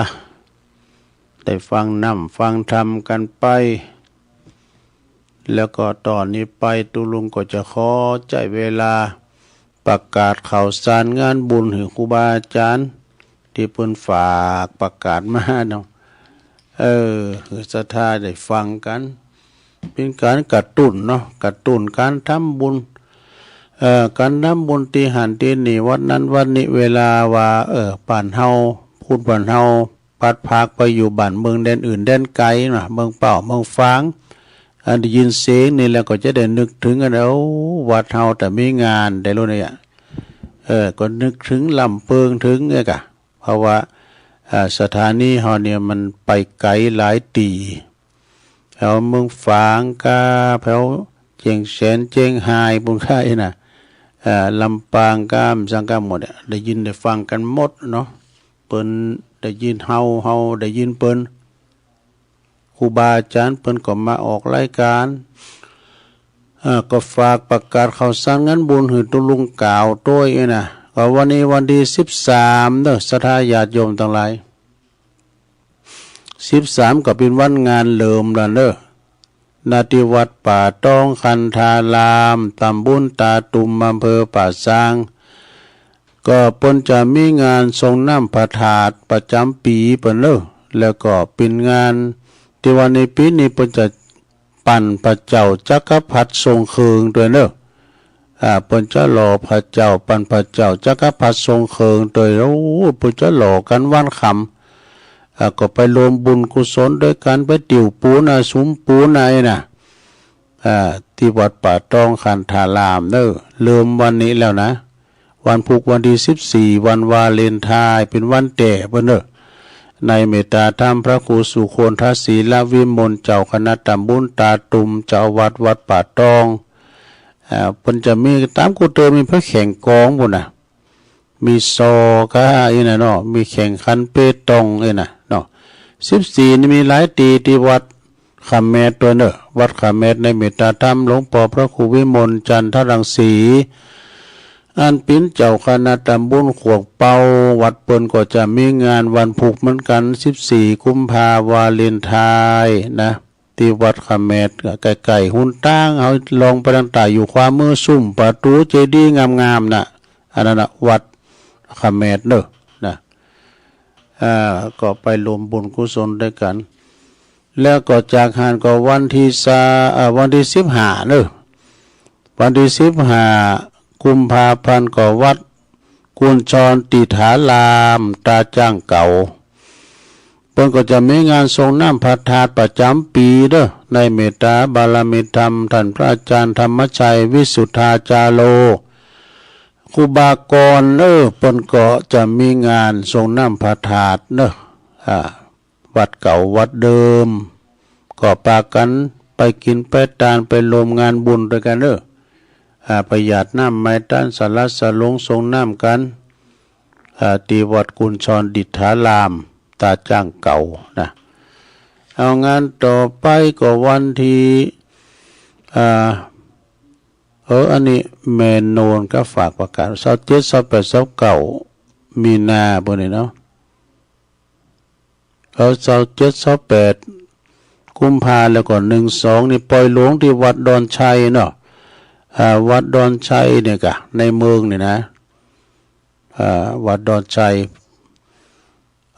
ได้ฟังน้ำฟังธรรมกั๋นไป แล้วก็ต่อนี้ไปตุ๊ลุงก็จะขอใจ๊เวลาประกาศข่าวสารงานบุญหื้อครูบาอาจ๋ารย์ตี้เปิ้นฝากประกาศมาเนาะ เออ หื้อศรัทธาได้ฟังกั๋น เป๋นก๋านกระตุ้นเนาะ กระตุ้นก๋านทำบุญ เอ่อ ก๋านทำบุญตี้หั้นตี้นี่ วัดนั้นวัดนี้ เวลาว่า เออ บ้านเฮา พุทธบ้านเฮา พลัดพรากไปอยู่บ้านเมืองแดนอื่นแดนไก๋นะ เมืองเป้าเมืองฝาง อันได้ยินเสียงนี่แล้วก็จะได้นึกเถิงกั๋น โอ้ วัดเฮาแต่มีงาน ได้ฮู้เนี่ย เออ ก็นึกเถิงลำเปิงเถิงเนี่ยก่ะ เพราะว่า อ่า สถานีเฮาเนี่ยมันไปไก๋หลายตี้ แถวเมืองฝางก้า แถวเจียงแสน เจียงฮาย ปู้นก้าอี้นะ อ่า ลำปางก้า สังก้าหมดอะ ได้ยินได้ฟังกั๋นหมดเนาะ เปิ้นได้ยินเฮา เฮาได้ยินเปิ้น ครูบาอาจ๋ารย์เปิ้นก็มาออกรายก๋าน อ่า ก็ฝากประกาศข่าวสารงานบุญหื้อตุ๊ลุงกล่าวตวยอี้นะ ก็วันนี้วันตี้สิบสามเน้อ ศรัทธาญาติโยมตังหลาย สิบสามก็เป๋นวันงานเลิมละเน้อ ณ ตี้วัดป่าตองคันธาราม ตำบลต๋าตุ่ม อำเภอป่าซาง ก็เปิ้นจะมีงานส่งน้ำพระธาตุประจำปี๋เปิ้นเน้อ แล้วก็เป๋นงานตี้ว่าในปี๋นี้เปิ้นจะ ปั้นพระเจ้าจักรพรรดิทรงเครื่องตวยเน้อ อ่า เปิ้นจะหล่อพระเจ้า ปั้นพระเจ้าจักรพรรดิทรงเครื่องตวย โอ้ เปิ้นจะหล่อกั๋นวันค่ำ อ่า ก็ไปรวมบุญกุศลตวยกั๋น ไปติวปูนอะ สุมปูนอะ อี้นะ อ่า ตี้วัดป่าตองคันธารามเน้อ เริ่มวันนี้แล้วนะ วันพุธวันตี้สิบสี่ วันวาเลนไทน์ เป๋นวันแต๊เปิ้นเน้อ ในเมตตาธรรมพระครูสุคนทศิลวิมล เจ้าคณะตำบลต๋าตุ่ม เจ้าอาวาสวัดป่าตอง อ่า เปิ้นจะมีต๋ามกู้เติม มีพระแข่งกลองปู้นนะ มีซอก้าอี้นะเนาะ มีแข่งขันเปตองอี้นะเนาะ สิบสี่นี่มีหลายตี้ ตี้วัด ขะแมดตวยเน้อ วัดขะแมดในเมตตาธรรมหลวงป้อพระครูวิมลจันทรังสี อันเป๋นเจ้าคณะตำบลขวงเปา วัดเปิ้นก็จะมีงานวันพุธเหมือนกั๋น สิบสี่ กุมภาวาเลนไทน์นะ ตี้วัดขะแมด ใก้ๆ หนตาง เฮาล่องไปตางใต้อยู่ขวามือ ซุมประตู๋เจดีย์งามๆ น่ะ อันนั้นน่ะ วัดขะแมดเน้อ นะ อ่า ก็ไปรวมบุญกุศลตวยกั๋น แล้วก็จากหั้นก็วันตี้ซา- อ่า วันตี้สิบห้าเน้อ วันตี้สิบห้า กุมภาพันธ์ ก็วัดกุญชรติฏฐาราม ต๋าจ้างเก่า เปิ้นก็จะมีงานส่งน้ำพระธาตุประจ๋ำปี๋เน้อ ในเมตตาบารมีธรรม ต้านพระอาจ๋ารย์ธรรมชัย วิสุทธาจาโร ครูบากร เออ เปิ้นก็จะมีงานส่งน้ำพระธาตุเน้อ อ่า วัดเก่าวัดเดิม ก็ปากั๋นไปกิ๋นไปตาน ไปรวมงานบุญตวยกั๋นเน้อ อ่า ไปหยาดน้ำไหม้ตานสละสลงส่งน้ำกั๋น อ่า ตี้วัดกุญชรติฏฐาราม ต๋าจ้างเก่านะ เอางานต่อไปก็วันตี้ อ่า เออ อันนี้แม่โนนก็ฝากประกาศ ซาวเจ็ด ซาวแปด ซาวเก้า มีนา ปู้นนี่เนาะ เออ ซาวเจ็ด ซาวแปด กุมภา แล้วก็ นึ่งสอง นี่ปอยหลวงตี้วัดดอนชัยเนาะ อ่า วัดดอนชัยเนี่ยกะ ในเมืองนี่นะ อ่า วัดดอนชัย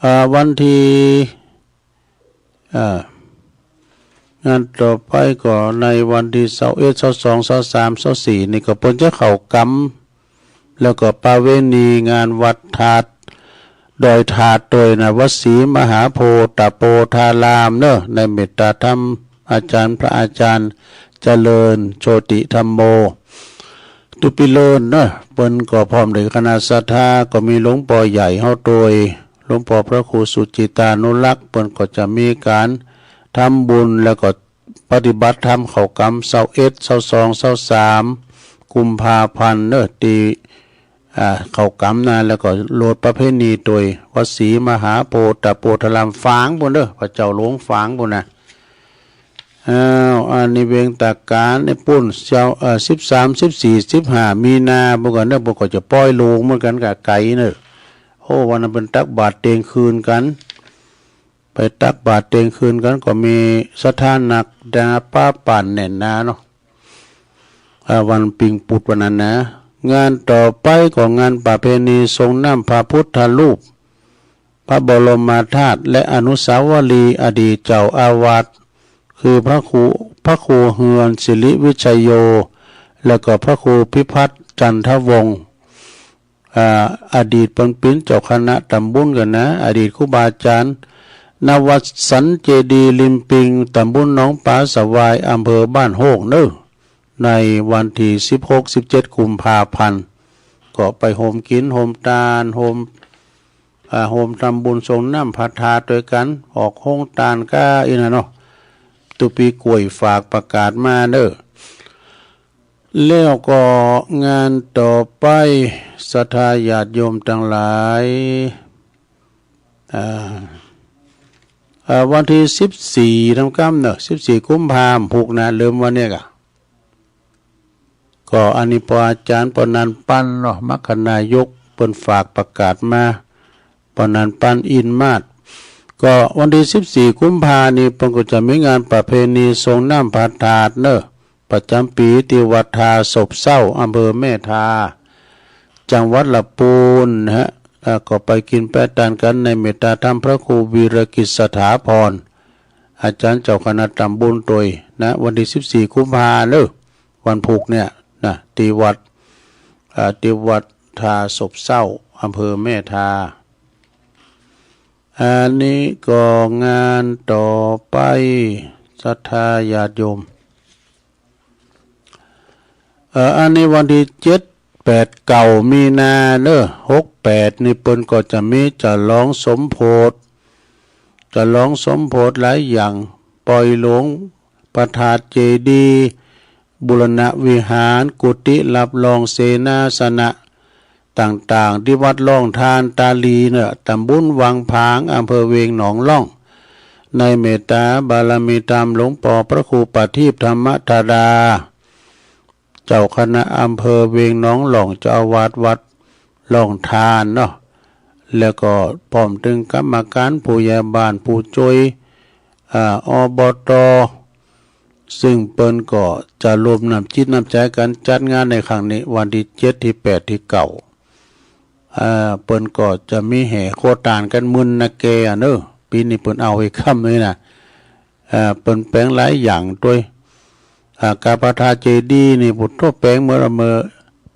อ่า วันตี้ อ่า งานต่อไปก็ในวันตี้ ซาวเอ็ด ซาวสอง ซาวสาม ซาวสี่ นี่ก็เปิ้นจะเข้ากรรม แล้วก็ประเวณีงานวัดธาตุ ดอยธาตุตวยนะ วัดศรีมหาโพธิ์ตะโพธารามเนาะ ในเมตตาธรรมอาจารย์ พระอาจารย์เจริญโชติธัมโม ตุปิเลินเนาะ เปิ้นก็พร้อมด้วยคณะศรัทธา ก็มีหลวงป้อใหญ่เฮาตวย หลวงป้อพระครูสุจิตานุรักษ์ เปิ้นก็จะมีก๋านทำบุญ แล้วก็ปฏิบัติธรรมเข้ากรรม ซาวเอ็ด ซาวสอง ซาวสาม กุมภาพันธ์เนาะ ตี้ อ่า เข้ากรรมนะ แล้วก็โลดประเพณีตวย วัดศรีมหาโพธิ์ตะโพธารามฝางปู้นเนาะ พระเจ้าหลวงฝางปู้นนะ อ้าว อันนี้เวียงตากานในปู้น ซาว เอ่อ สิบสาม สิบสี่ สิบห้า มีนา ปู้นกั๋นเนาะ ปู้นก็จะปอยโลงเหมือนกั๋น กะไก๋เนาะ โอ้ วันนั้นเปิ้นตักบาตรเตียงคืนกั๋น ไปตักบาตรเตียงคืนกั๋น ก็มีศรัทธานักหนา ป๊าป่านแน่นหนาเนาะ อ่า วันปิงปุดวันนั้นนะ งานต่อไปก็งานประเพณีส่งน้ำพระพุทธรูป พระบรมธาตุ และอนุสาวรีย์อดีตเจ้าอาวาส คือพระครู พระครูเฮือนสิริวิชโย แล้วก็พระครูพิพัฒน์จันทวงศ์ อ่า อดีตเปิ้นเป๋นเจ้าคณะต๋ำบลกั๋นนะ อดีตครูบาอาจารย์ ณ วัดสันเจดีย์ริมปิง ต๋ำบลหนองป๋าสะวาย อำเภอบ้านโฮกเนาะ ในวันตี้ สิบหก สิบเจ็ด กุมภาพันธ์ ก็ไปโฮมกิ๋น โฮมตาน โฮม อ่า โฮมทำบุญส่งน้ำพระธาตุตวยกั๋น ออกโฮงตานก้าอี้นะเนาะ ตุปีกล้วยฝากประกาศมาเนาะ แล้วก็งานต่อไป ศรัทธาญาติโยมตังหลาย อ่า อ่า วันตี้ สิบสี่ นำกำเนาะ สิบสี่ กุมภาพันธ์ พุกนะ เริ่มวันเนี้ยกะ ก็อันนี้ป้ออาจารย์ ป้อนันท์ ปันเนาะ มรรคนายก เปิ้นฝากประกาศมา ป้อนันท์ ปัน อินมาศ ก็วันตี้ สิบสี่ กุมภาพันธ์นี่ เปิ้นก็จะมีงานประเพณีส่งน้ำพระธาตุเนาะ ประจ๋ำปี๋ตี้วัดท่าสบเศร้า อำเภอแม่ทา จังหวัดละปูนนะฮะ อ่า ก็ไปกิ๋นแปะตานกั๋นในเมตตาธรรมพระครูวีรกิจสถาพร อาจารย์เจ้าคณะต๋ำบลตวยนะ วันตี้ สิบสี่ กุมภาพันธ์เนาะ วันพุกเนี่ยนะ ตี้วัด อ่า ตี้วัดท่าสบเศร้า อำเภอแม่ทา อันนี้ก็งานต่อไป ศรัทธาญาติโยม เอ่อ อันนี้วันตี้ เจ็ด แปด เก้า มีนาเนาะ หกแปด นี่เปิ้นก็จะมีฉลองสมโภช ฉลองสมโภชหลายอย่าง ปอยโลงพระธาตุเจดีย์ บูรณะวิหาร กุฏิรับรอง เสนาสนะต่างๆ ตี้วัดล่องทานตาลีเนาะ ต๋ำบลวังผาง อำเภอเวียงหนองล่อง ในเมตตาบารมีธรรมหลวงป้อพระครูประทีปธรรมธารา เจ้าคณะอำเภอเวียงหนองล่อง เจ้าอาวาสวัดล่องทานเนาะ แล้วก็พร้อมตึงกรรมการ ผู้ใหญ่บ้าน ผู้จ้วย อ่า อบต. ซึ่งเปิ้นก็จะรวมน้ำจิตน้ำใจ๋กั๋นจัดงานในครั้งนี้ วันตี้ เจ็ด ตี้ แปด ตี้ เก้า อ่า เปิ้นก็จะมีแห่ครัวตานกั๋นมึนนาแกเนาะ ปี๋นี้เปิ้นเอาไอ้ค่ำนี้นะ อ่า เปิ้นแป๋งหลายอย่างตวย อ่า กาพระธาตุเจดีย์นี่ ปุโต แป๋งเมื่อ เมื่อ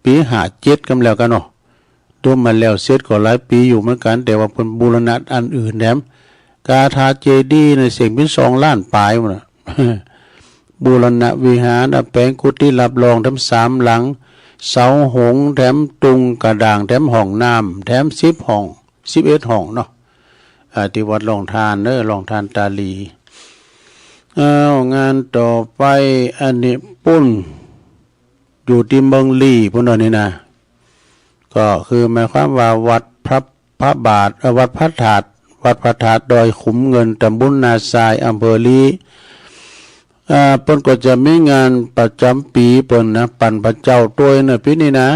ปี๋ ห้าเจ็ด กำแล้วกั๋นเนาะ ดูมาแล้วเสร็จก็หลายปี๋อยู่เหมือนกั๋น แต่ว่าเปิ้นบูรณะอันอื่นแถม กาธาตุเจดีย์นี่เส้งเป๋นสองล้านป๋ายพุ้นน่ะ บูรณะวิหารน่ะ แป๋งกุฏิรับรองแถมสามหลัง เสาหงส์แถมตุงกระด่างแถมห้องน้ำแถมสิบห้อง สิบเอ็ดห้องเนาะ อ่า ตี้วัดล่องทานเนาะ ล่องทานตาลี อ้าว งานต่อไป อันนี้ปู้น อยู่ตี้เมืองลี้ปู้นเนาะนี่นะ ก็คือหมายความว่าวัดพระ พระบาท เอ่อ วัดพระธาตุ วัดพระธาตุดอยขุมเงิน ต๋ำบลนาทราย อำเภอลี้ อ่า เปิ้นก็จะมีงานประจ๋ำปี๋เปิ้นนะ ปั๋นพระเจ้าตวยเน่อ ปี๋นี้นะ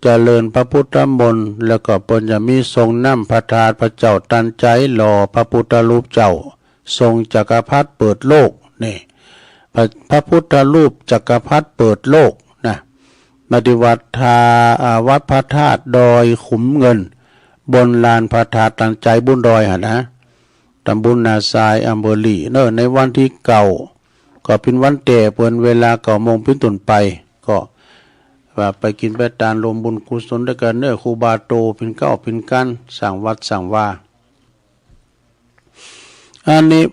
เจริญพระพุทธมนต์ แล้วก็เปิ้นจะมีส่งน้ำพระธาตุพระเจ้าตันใจ๋ หล่อพระพุทธรูปเจ้า ทรงจักรพรรดิเปิดโลก นี่ พระ พระพุทธรูปจักรพรรดิเปิดโลกนะ ณ ตี้วัดธา อ่า วัดพระธาตุดอยขุมเงิน บนลานพระธาตุตันใจ๋บุญดอยหั้นนะ ตำบลนาทราย อำเภอหลีเน่อ ในวันตี้เก้า ก็เป๋นวันแต้เปิ้น เวลาเก้าโมงเป๋นต้นไป ก็ว่าไปกิ๋นไปตานรวมบุญกุศลตวยกั๋นเน่อ ครูบาโตเป๋นเก๊าเป๋นกั๋น สร้างวัดสร้างวา อันนี้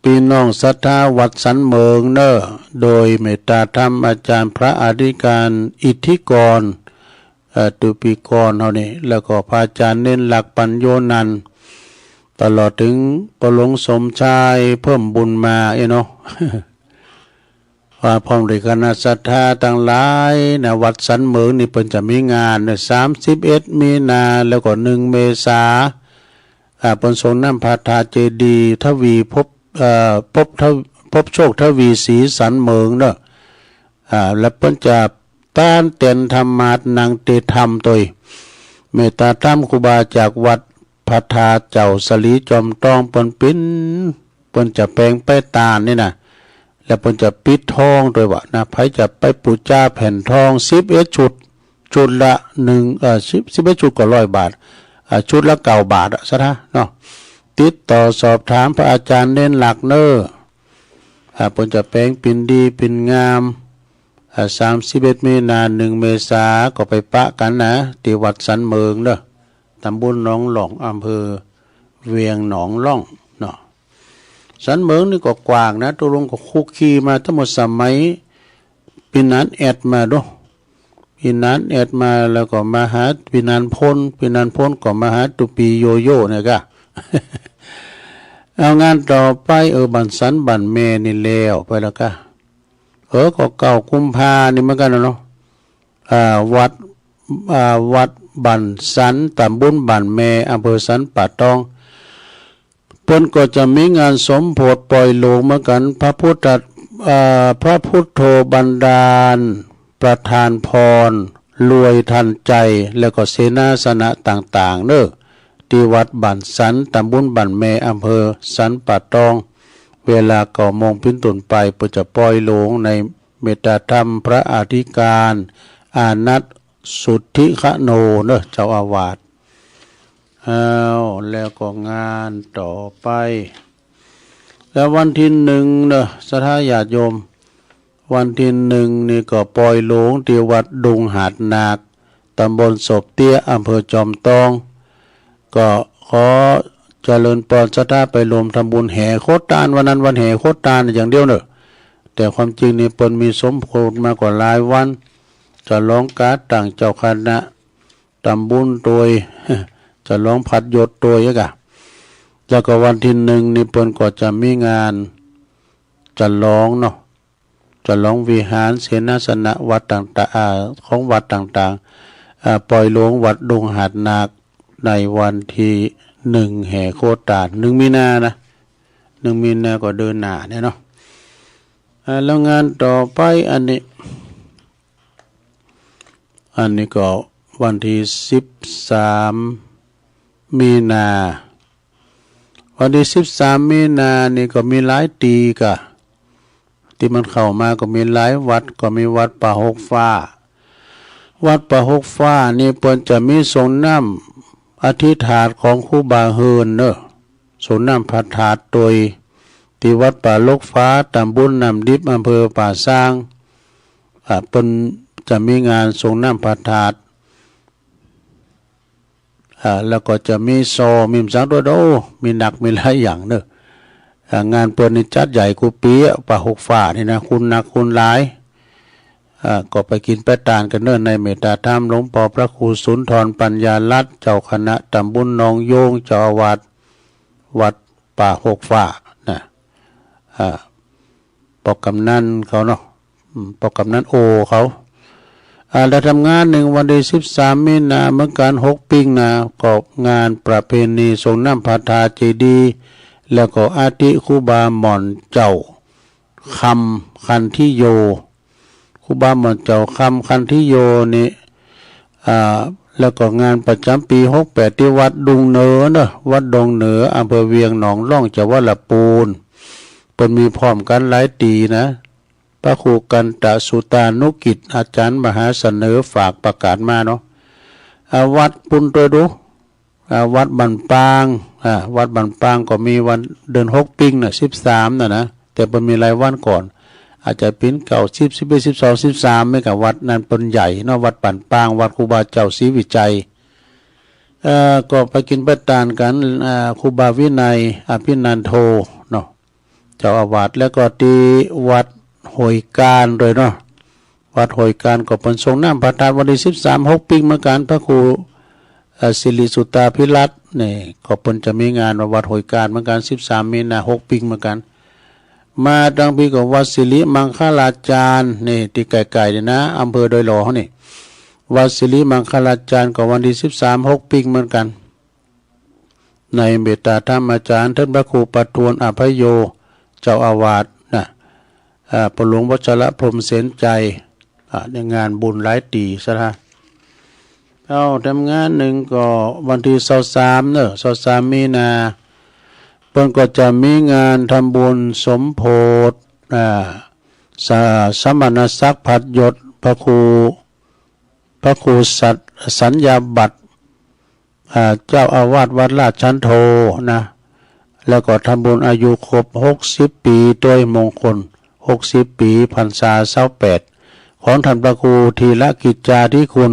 ปี้น้องศรัทธาวัดสันเหมิงเน่อ โดยเมตตาธรรมอาจ๋ารย์พระอธิการอิทธิกร เอ่อ ตุปีกรเฮานี่ แล้วก็พระอาจ๋ารย์เณรลักษณ์ปัญโญนันท์ ตลอดเถิงป้อหลวงสมชายเพิ่มบุญมาเอ้ยเนาะ ว่าพร้อมด้วยคณะศรัทธาตังหลายนะ วัดสันเหมิงนี่เปิ้นจะมีงานเน่อ สามสิบเอ็ดมีนา แล้วก็หนึ่งเมษา อ่า เปิ้นส่งน้ำพระธาตุเจดีย์ทวีภพ เอ่อ ภพทว- ภพโชคทวีศรีสันเหมิงเน่อ อ่า แล้วเปิ้นจะต้านเตียนธรรมาสน์นังเตธรรมตวย เมตตาธรรมครูบาจากวัดพระธาตุเจ้าสลีจอมตอง เปิ้นปิ๋น เปิ้นจะแป๋งไปตานนี่นะ แล้วเปิ้นจะปิดทองตวยว่านะ ใผจะไปปู๋จาแผ่นทอง สิบเอ็ดชุด ชุดละหนึ่ง เอ่อ สิบ สิบเอ็ดชุดก็ร้อยบาท อ่า ชุดละเก้าบาทอะ ศรัทธาเนาะ ติดต่อสอบถามพระอาจ๋ารย์เณรลักษณ์เน่อ อ่า เปิ้นจะแป๋งปิ่นดีปิ่นงาม อ่า สามสิบเอ็ดมีนา หนึ่งเมษา ก็ไปปะกั๋นนะ ตี้วัดสันเหมิงเน่อ ตำบลหนองล่อง อำเภอเวียงหนองล่องเนาะ สันเหมิงนี่ก็กว้างนะ ตุ๊ลุงก็คุกคีมาตั้งแต่สมัยปี้นานแอดมาโด ปี้นานแอดมา แล้วก็มาหาปี้นานพล ปี้นานพลก็มาหาตุ๊ปีโยโย่เนี่ยก้า เอางานต่อไป เออ บ้านสันบ้านแม่นี่แล้วไปแล้วก้า เออ ก็เก้ากุมภานี่เหมือนกั๋นนะเนาะ อ่า วัด อ่า วัดบ้านสัน ตำบลบ้านแม่ อำเภอสันป่าตอง เปิ้นก็จะมีงานสมโภชป่อยโลงเหมือนกั๋น พระพุทธ เอ่อ พระพุทโธบันดาล ประทานพร รวยทันใจ แล้วก็เสนาสนะต่างๆ เน่อ ตี้วัดบ้านสัน ตำบลบ้านแม่ อำเภอสันป่าตอง เวลาเก้าโมงปิ๋นต้นไป เปิ้นจะป่อยโลงในเมตตาธรรมพระอธิการ อานัท สุทธิคโน เน่อ เจ้าอาวาส อ้าว แล้วก็งานต่อไป แล้ววันตี้หนึ่งเน่อ ศรัทธาญาติโยม วันตี้หนึ่งนี่ก็ป่อยโลงตี้วัดดงหาดหนาก ตำบลโสบเตี้ย อำเภอจอมตอง ก็ขอเจริญปอนศรัทธาไปรวมทำบุญแห่โคตาน วันนั้นวันแห่โคตานอย่างเดียวเน่อ แต่ความจริงนี่เปิ้นมีสมโภชมาก่อนหลายวัน จะลองก๋าตั้งเจ้าคณะ ตำบุญตวย จะลองผัดยศตวยอะก้า แล้วก็วันตี้หนึ่งนี่เปิ้นก็จะมีงานจะลองเนาะ จะลองวิหารเสนาสนะวัดต่างๆ อ่า ของวัดต่างๆ อ่า ป่อยโลงวัดดงหาดหนาก ในวันตี้หนึ่งแห่โคตาน หนึ่งมีนานะ หนึ่งมีนาก็เดือนหน้าเนี่ยเนาะ อ่า แล้วงานต่อไปอันนี้ อันนี้ก็วันตี้สิบสามมีนา วันตี้สิบสามมีนานี่ก็มีหลายตี้ก้า ตี้มันเข้ามาก็มีหลายวัด ก็มีวัดป่าหกฟ้า วัดป่าหกฟ้านี่เปิ้นจะมีส่งน้ำอธิษฐานของครูบาเฮินเน่อ ส่งน้ำพระธาตุตวย ตี้วัดป่าหกฟ้า ตำบลน้ำดิบ อำเภอป่าซาง อ่า เปิ้นจะมีงานส่งน้ำพระธาตุ อ่า แล้วก็จะมีซอ มีหยังตวย โอ้ มีนัก มีหลายอย่างเน่อ อ่า งานเปิ้นนี่จัดใหญ่กู้ปี๋อะ ป่าหกฟ้านี่นะ คนนักคนหลาย อ่า ก็ไปกิ๋นไปตานกั๋นเน่อ ในเมตตาธรรมหลวงป้อพระครูสุนทรปัญญารัตน์ เจ้าคณะตำบลหนองโยง เจ้าอาวาสวัดป่าหกฟ้านะ อ่า ป้อกำนันเขาเนาะ อืม ป้อกำนันโอเขา อ่า แล้วทำงานหนึ่งวันตี้สิบสามมีนาเหมือนกั๋น หกปิ้งนะ ก็งานประเพณีส่งน้ำพระธาตุเจดีย์ แล้วก็อัฐิครูบาหม่อนเจ้า คำคันธิโย ครูบาหม่อนเจ้าคำคันธิโยนี่ อ่า แล้วก็งานประจ๋ำปี๋หกแปดตี้วัดดุงเหนือเนาะ วัดดงเหนือ อำเภอเวียงหนองล่อง จังหวัดละปูน เปิ้นมีพร้อมกั๋นหลายตี๋นะ พระครูกันตสุตานุกิจ อาจ๋ารย์มหาเสนอฝากประกาศมาเนาะ อ่า วัดปูนตวยดู อ่า วัดบ้านปาง อ่า วัดบ้านปางก็มีวันเดือนหกปิงน่ะ สิบสามน่ะนะ แต่เปิ้นมีหลายวันก่อน อาจจะเป๋นเก้า สิบ สิบเอ็ด สิบสอง สิบสาม แม่นก่า วัดนั้นเปิ้นใหญ่เนาะ วัดบ้านปาง วัดครูบาเจ้าศรีวิชัย เอ่อ ก็ไปกิ๋นไปตานกั๋น อ่า ครูบาวินัย อภินันโท เนาะ เจ้าอาวาส แล้วก็ตี้วัดห้วยกานตวยเนาะ วัดห้วยกานก็เปิ้นสรงน้ำพระธาตุวันตี้สิบสาม หกปิงเหมือนกั๋น พระครู เอ่อ สิริสุตตาภิรัตน์นี่ ก็เปิ้นจะมีงานวัดห้วยกานเหมือนกั๋น สิบสามมีนา หกปิงเหมือนกั๋น มาตังปี๋ก็วัดสิริมังคลาจารย์นี่ ตี้ใก้ๆ นี่นะ อำเภอดอยหล่อเฮานี่ วัดสิริมังคลาจารย์ก็วันตี้สิบสาม หกปิงเหมือนกั๋น ในเมตตาธรรมอาจ๋ารย์ ต้านพระครูประทวนอภัยโย เจ้าอาวาสนะ อ่า พ่อหลวงวัชรพรหมเสนชัย อ่า ในงานบุญหลายตี๋สะท้า เอ้า แถมงานนึ่งก็วันตี้ซาวสามเนาะ ซาวสามมีนา เปิ้นก็จะมีงานทำบุญสมโภช อ่า สะ- สมณศักดิ์ผัดยศ พระครู พระครูสัตย์ สัญญาบัตร อ่า เจ้าอาวาสวัดราชชันโทนะ แล้วก็ทำบุญอายุครบหกสิบปี๋ตวย มงคลหกสิบปี๋ พรรษาซาวแปด ของต้านพระครูธีรกิจจาธิคุณ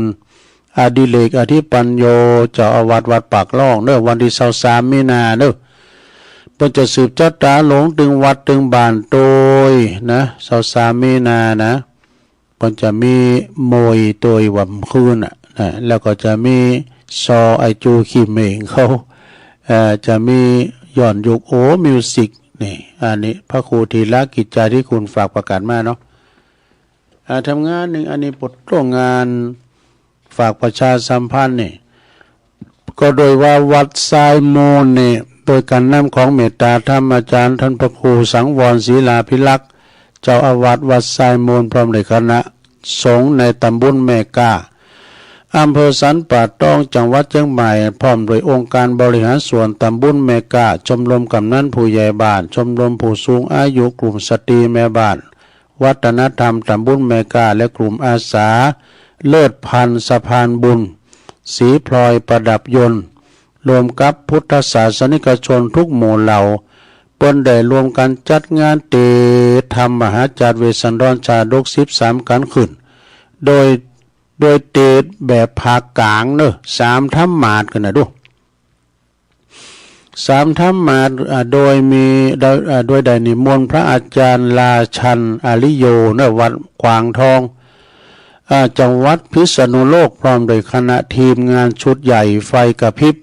อดิเรกอธิปัญโญ เจ้าอาวาสวัดปากล่องเนาะ วันตี้ซาวสามมีนาเนาะ เปิ้นจะสืบจะต๋าหลงตึงวัดตึงบ้านตวย นะ ซาวสามมีนานะ เปิ้นจะมีมวยตวยวันคืนน่ะ นะ แล้วก็จะมีซอไอจูขี้เหม่งเขา เอ่อ จะมีย้อนยุค โอ มิวสิก นี่ อันนี้พระครูธีรกิจจาธิคุณฝากประกาศมาเนาะ อ่า แถมงานนึ่ง อันนี้ปดโต้งานฝากประชาสัมพันธ์นี่ ก็โดยว่าวัดทรายมูลนี่ โดยก๋านนำของเมตตาธรรมอาจ๋ารย์ต้านพระครูสังวรศิลาภิรักษ์ เจ้าอาวาสวัดทรายมูล พร้อมด้วยคณะสงฆ์ในตำบลแม่ก้า อำเภอสันป่าตอง จังหวัดเจียงใหม่ พร้อมด้วยองค์การบริหารส่วนตำบลแม่ก้า ชมรมกำนันผู้ใหญ่บ้าน ชมรมผู้สูงอายุ กลุ่มสตรีแม่บ้าน วัฒนธรรมตำบลแม่ก้า และกลุ่มอาสาเลิศพันธ์สะพานบุญ สีพลอยประดับยนต์ รวมกับพุทธศาสนิกชนทุกหมู่เหล่า เปิ้นได้รวมกั๋นจัดงานเตธรรมมหาจาตุเวสสันดรชาดกสิบสามกั๋นขึ้น โดย โดยเตแบบภาคก๋างเนาะ สามธรรมาสน์กั๋นนะดู สามธรรมาสน์ อ่า โดยมี โดย อ่า โดยได้นิมนต์พระอาจ๋ารย์ราชันอาริโยเนาะ วัดขวางทอง อ่า จังหวัดพิษณุโลก พร้อมด้วยคณะทีมงานชุดใหญ่ไฟกระพริบ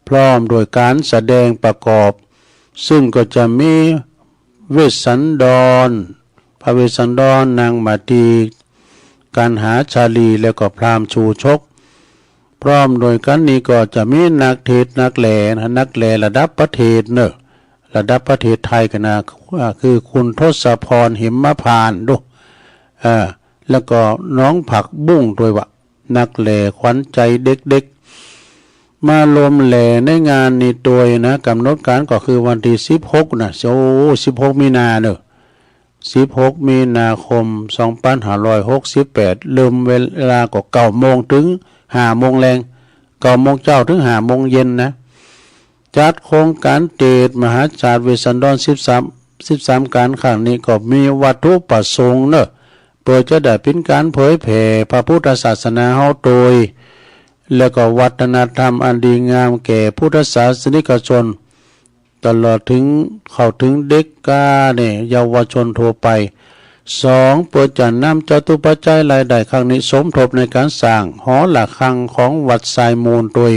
พร้อมด้วยก๋านแสดงประกอบ ซึ่งก็จะมีเวสสันดร พระเวสสันดร นางมาตี กัณหาชาลี แล้วก็พราหมณ์ชูชก พร้อมด้วยกั๋นนี้ก็จะมีนักเทศน์นักแหล่นะ นักแหล่ระดับประเทศเนาะ ระดับประเทศไทยกั๋นนะ อ่า คือคุณทศพร หิมพานต์ดู อ่า แล้วก็น้องผักบุ้งตวยว่า นักแหล่ขวัญใจเด็กๆ มาร่วมแหล่ในงานนี้ตวยนะ ก๋ำหนดก๋านก็คือวันตี้สิบหกนะ โอ้ สิบหกมีนาเนาะ สิบหกมีนาคม สองปันห้าร้อยหกสิบแปด เริ่มเวลาก็เก้าโมงเถิงห้าโมงแลง เก้าโมงเจ๊าเถิงห้าโมงเย็นนะ จัดโครงก๋านเตธมหาจาตุเวสสันดรสิบสาม สิบสามกั๋นครั้งนี้ก็มีวัตถุประสงค์เนาะ เปื้อจะได้เป๋นก๋านเผยแผ่พระพุทธศาสนาเฮาตวย แล้วก็วัฒนธรรมอันดีงามแก่พุทธศาสนิกชน ตลอดเถิงเข้าเถิงเด็กก้าเนี่ย เยาวชนทั่วไป สอง เปื้อจะนำจตุปัจจัยรายได้ครั้งนี้สมทบในก๋านสร้างหอระฆังของวัดทรายมูลตวย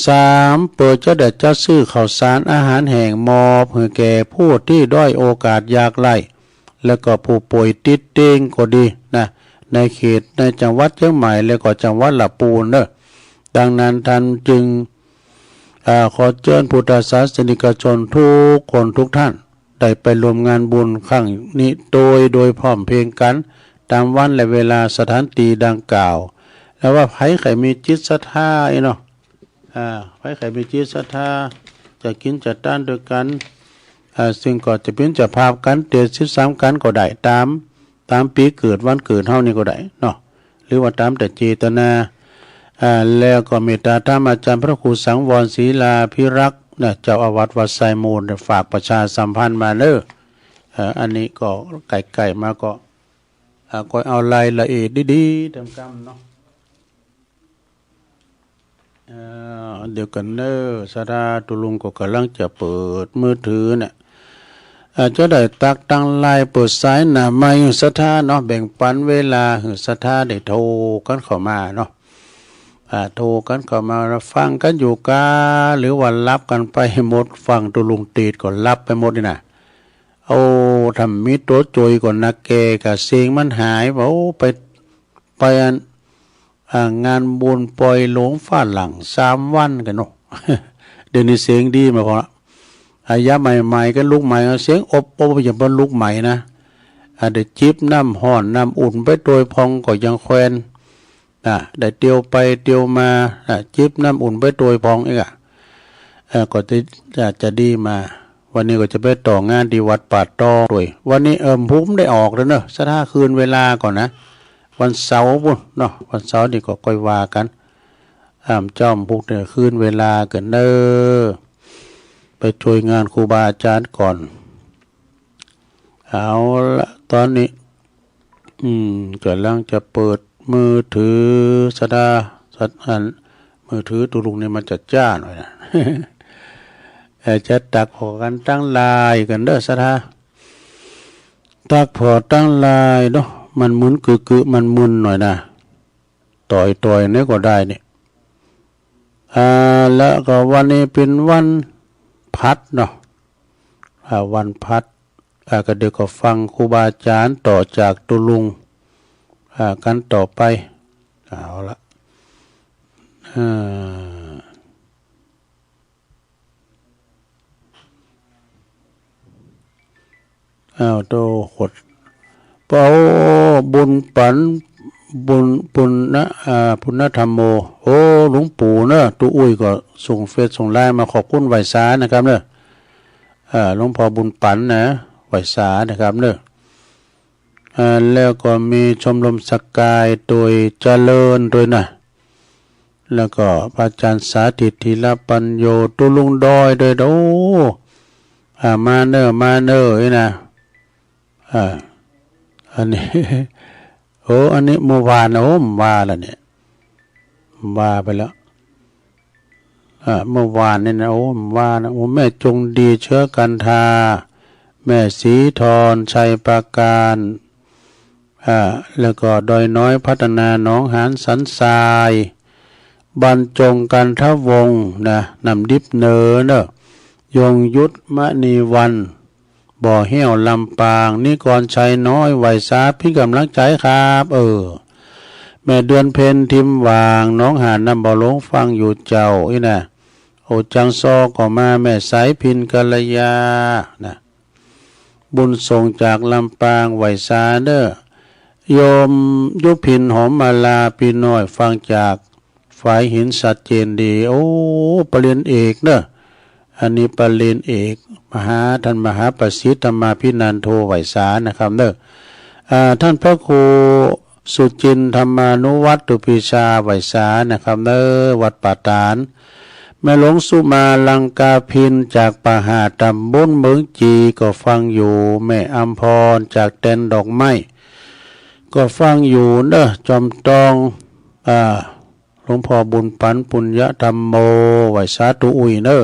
สาม เปื้อจะได้จัดซื้อข้าวสารอาหารแห้งมอบหื้อแก่ผู้ตี้ด้อยโอกาสยากไร้ แล้วก็ผู้ป่วยติดเตียงก็ดีนะ ในเขตในจังหวัดเจียงใหม่ แล้วก็จังหวัดละปูนเนาะ ดังนั้นต้านจึง อ่า ขอเจิญพุทธศาสนิกชนทุกคนทุกท่าน ได้ไปร่วมงานบุญครั้งนี้โดย โดยพร้อมเพรียงกั๋น ต๋ามวันและเวลาสถานตี้ดังกล่าว และว่าใผใค่มีจิตศรัทธาอี้เนาะ อ่า ใผใค่มีจิตศรัทธา จะกิ๋นจะตานตวยกั๋น อ่า ซึ่งก็จะเป๋นเจ้าภาพกั๋น เตียวสิบสามกั๋นก็ได้ ต๋าม ต๋ามปี๋เกิดวันเกิดเฮานี่ก็ได้เนาะ หรือว่าต๋ามแต่เจตนา อ่า แล้วก็เมตต๋าถามอาจ๋ารย์พระครูสังวรศิลาภิรักษ์นะ เจ้าอาวัติวัดไซมูล ได้ฝากประชาสัมพันธ์มาเน้อ เอ่อ อันนี้ก็ใก้ๆ มาก็ อ่า ก็เอารายละเอียดดีๆ เติมกำเนาะ อ่า เดี๋ยวก่อนเน้อ ศรัทธาตุ๊ลุงก็ก่ำลังจะเปิดมือถือเนี่ย อ่า จะได้ตั๊กตังไลน์เปิดสายหน้าไมค์หื้อศรัทธาเนาะ แบ่งปันเวลาหื้อศรัทธาได้โทรกั๋นเข้ามาเนาะ อ่า โทรกั๋นเข้ามาฟังกั๋นอยู่กา หรือว่าหลับกั๋นไปหมด ฟังตุ๊ลุงเตศน์ก็หลับไปหมดนี่นะ โอ้ ถ้ามีตั๋วจ่วยก่อนนะ แกก็เสียงมันหาย ว่า โอ้ ไป ไปอัน อ่า งานบุญปอยหลวงฝรั่งสามวันกั๋นเนาะ เดี๋ยวนี้เสียงดีมาพอละ อ่า ยามใหม่ๆ กั๋นลุกใหม่ เสียงอบๆ อย่างเปิ้นลุกใหม่นะ อ่า ได้จิบน้ำฮ้อนน้ำอุ่นไปตวยพ่องก็ยังแควน นะ ได้เตียวไปเตียวมา นะ จิบน้ำอุ่นไปตวยพ่องอีกอะ เอ่อ ก็จะ จะ จะดีมา วันนี้ก็จะไปต่องานตี้วัดป่าตองตวย วันนี้ เอิ่ม พุ้มได้ออกแล้วเนาะ ศรัทธาคืนเวลาก่อนนะ วันเสาร์ปู้นเนาะ วันเสาร์นี่ก็ก้อยว่ากั๋น อ่า เจ้าพุ้มเนี่ยคืนเวลาก่อนเน้อ ไปช่วยงานครูบาอาจ๋ารย์ก่อน เอาละ ต๋อนนี้ อืม ก่ำลังจะเปิดมือถือศรัทธา สัตว์อัน มือถือตุ๊ลุงนี่มันจะจ๊าหน่อยนะ เอ่อ จะตั๊กผ่อกั๋นตังไลน์กั๋นเน้อศรัทธา ตั๊กผ่อตังไลน์เนาะ มันมึนกึกๆ มันมึนหน่อยนะ ต่อยๆ นี่ก็ได้นี่ อ่า แล้วก็วันนี้เป๋นวันพหัสเนาะ อ่า วันพหัส อ่า ก็เดี๋ยวก็ฟังครูบาอาจ๋ารย์ต่อจากตุ๊ลุง อ่า กั๋นต่อไป เอาละ อ่า อ้าว โต ขด เปา บุญปั๋น บุญ ปุณณะ อ่า ปุณณธรรมโม โอ้ หลวงปู่เนอะ ตุ๊อุ้ยก็ส่งเฟซส่งไลน์มาขอบคุณไหว้สานะครับเนอะ อ่า หลวงพ่อบุญปั๋นนะ ไหว้สานะครับเนอะ อ่า แล้วก็มีชมรมสกายโดยเจริญด้วยนะ แล้วก็พระอาจ๋ารย์สาธิต ธีรปัญโญ ตุ๊ลุงดอยด้วย โอ้ อ่า มาเน้อ มาเน้อ อี้นะ อ่า อันนี้ โอ้ อันนี้เมื่อวานนะ โอ้ บ่าแล้วเนี่ย บ่าไปแล้ว อ่า เมื่อวานนี่นะ โอ้ บ่านะ โอ้ แม่จงดี เชื้อกันทา แม่ศรีธร ชัยปราการ อ่า แล้วก็ดอยน้อยพัฒนา หนองหานสันทราย บรรจง กันทวงศ์นะ น้ำดิบเหนือเนอะ ยงยุทธ มณีวัน บ่อแห้ว ลำปาง นิกรชัยน้อย ไหว้สาเป๋นก๋ำลังใจ๋ครับ เออ แม่เดือนเพ็ญ ทิมหว่าง หนองหานน้ำบ่อหลง ฟังอยู่เจ้า อี้นะ โอ จังซอก็มา แม่สายพิณ กัลยา นะ บุญส่งจากลำปาง ไหว้สาเน้อ โยมยุพิน หอมมาลา ปี้น้อยฟังจากฝายหิน ชัดเจนดี โอ้ ปริญญาเอกเน้อ อันนี้ปริญญาเอก มหา ท่านมหาประสิทธิ์ ธรรมาภินันโท ไหว้สานะครับเน้อ อ่า ท่านพระครูสุจินทร์ ธรรมานุวัตร ตุปีชา ไหว้สานะครับเน้อ วัดป่าตาด แม่หลวงสุมา ลังกาภิณ จากป่าห่า ต๋ำบลเมืองจี ก็ฟังอยู่ แม่อำพร จากแตนดอกไม้ ก็ฟังอยู่เน้อ จอมตอง อ่า หลวงพ่อบุญปั๋น ปุญญธรรมโม ไหว้สาตุ๊อุ้ยเน้อ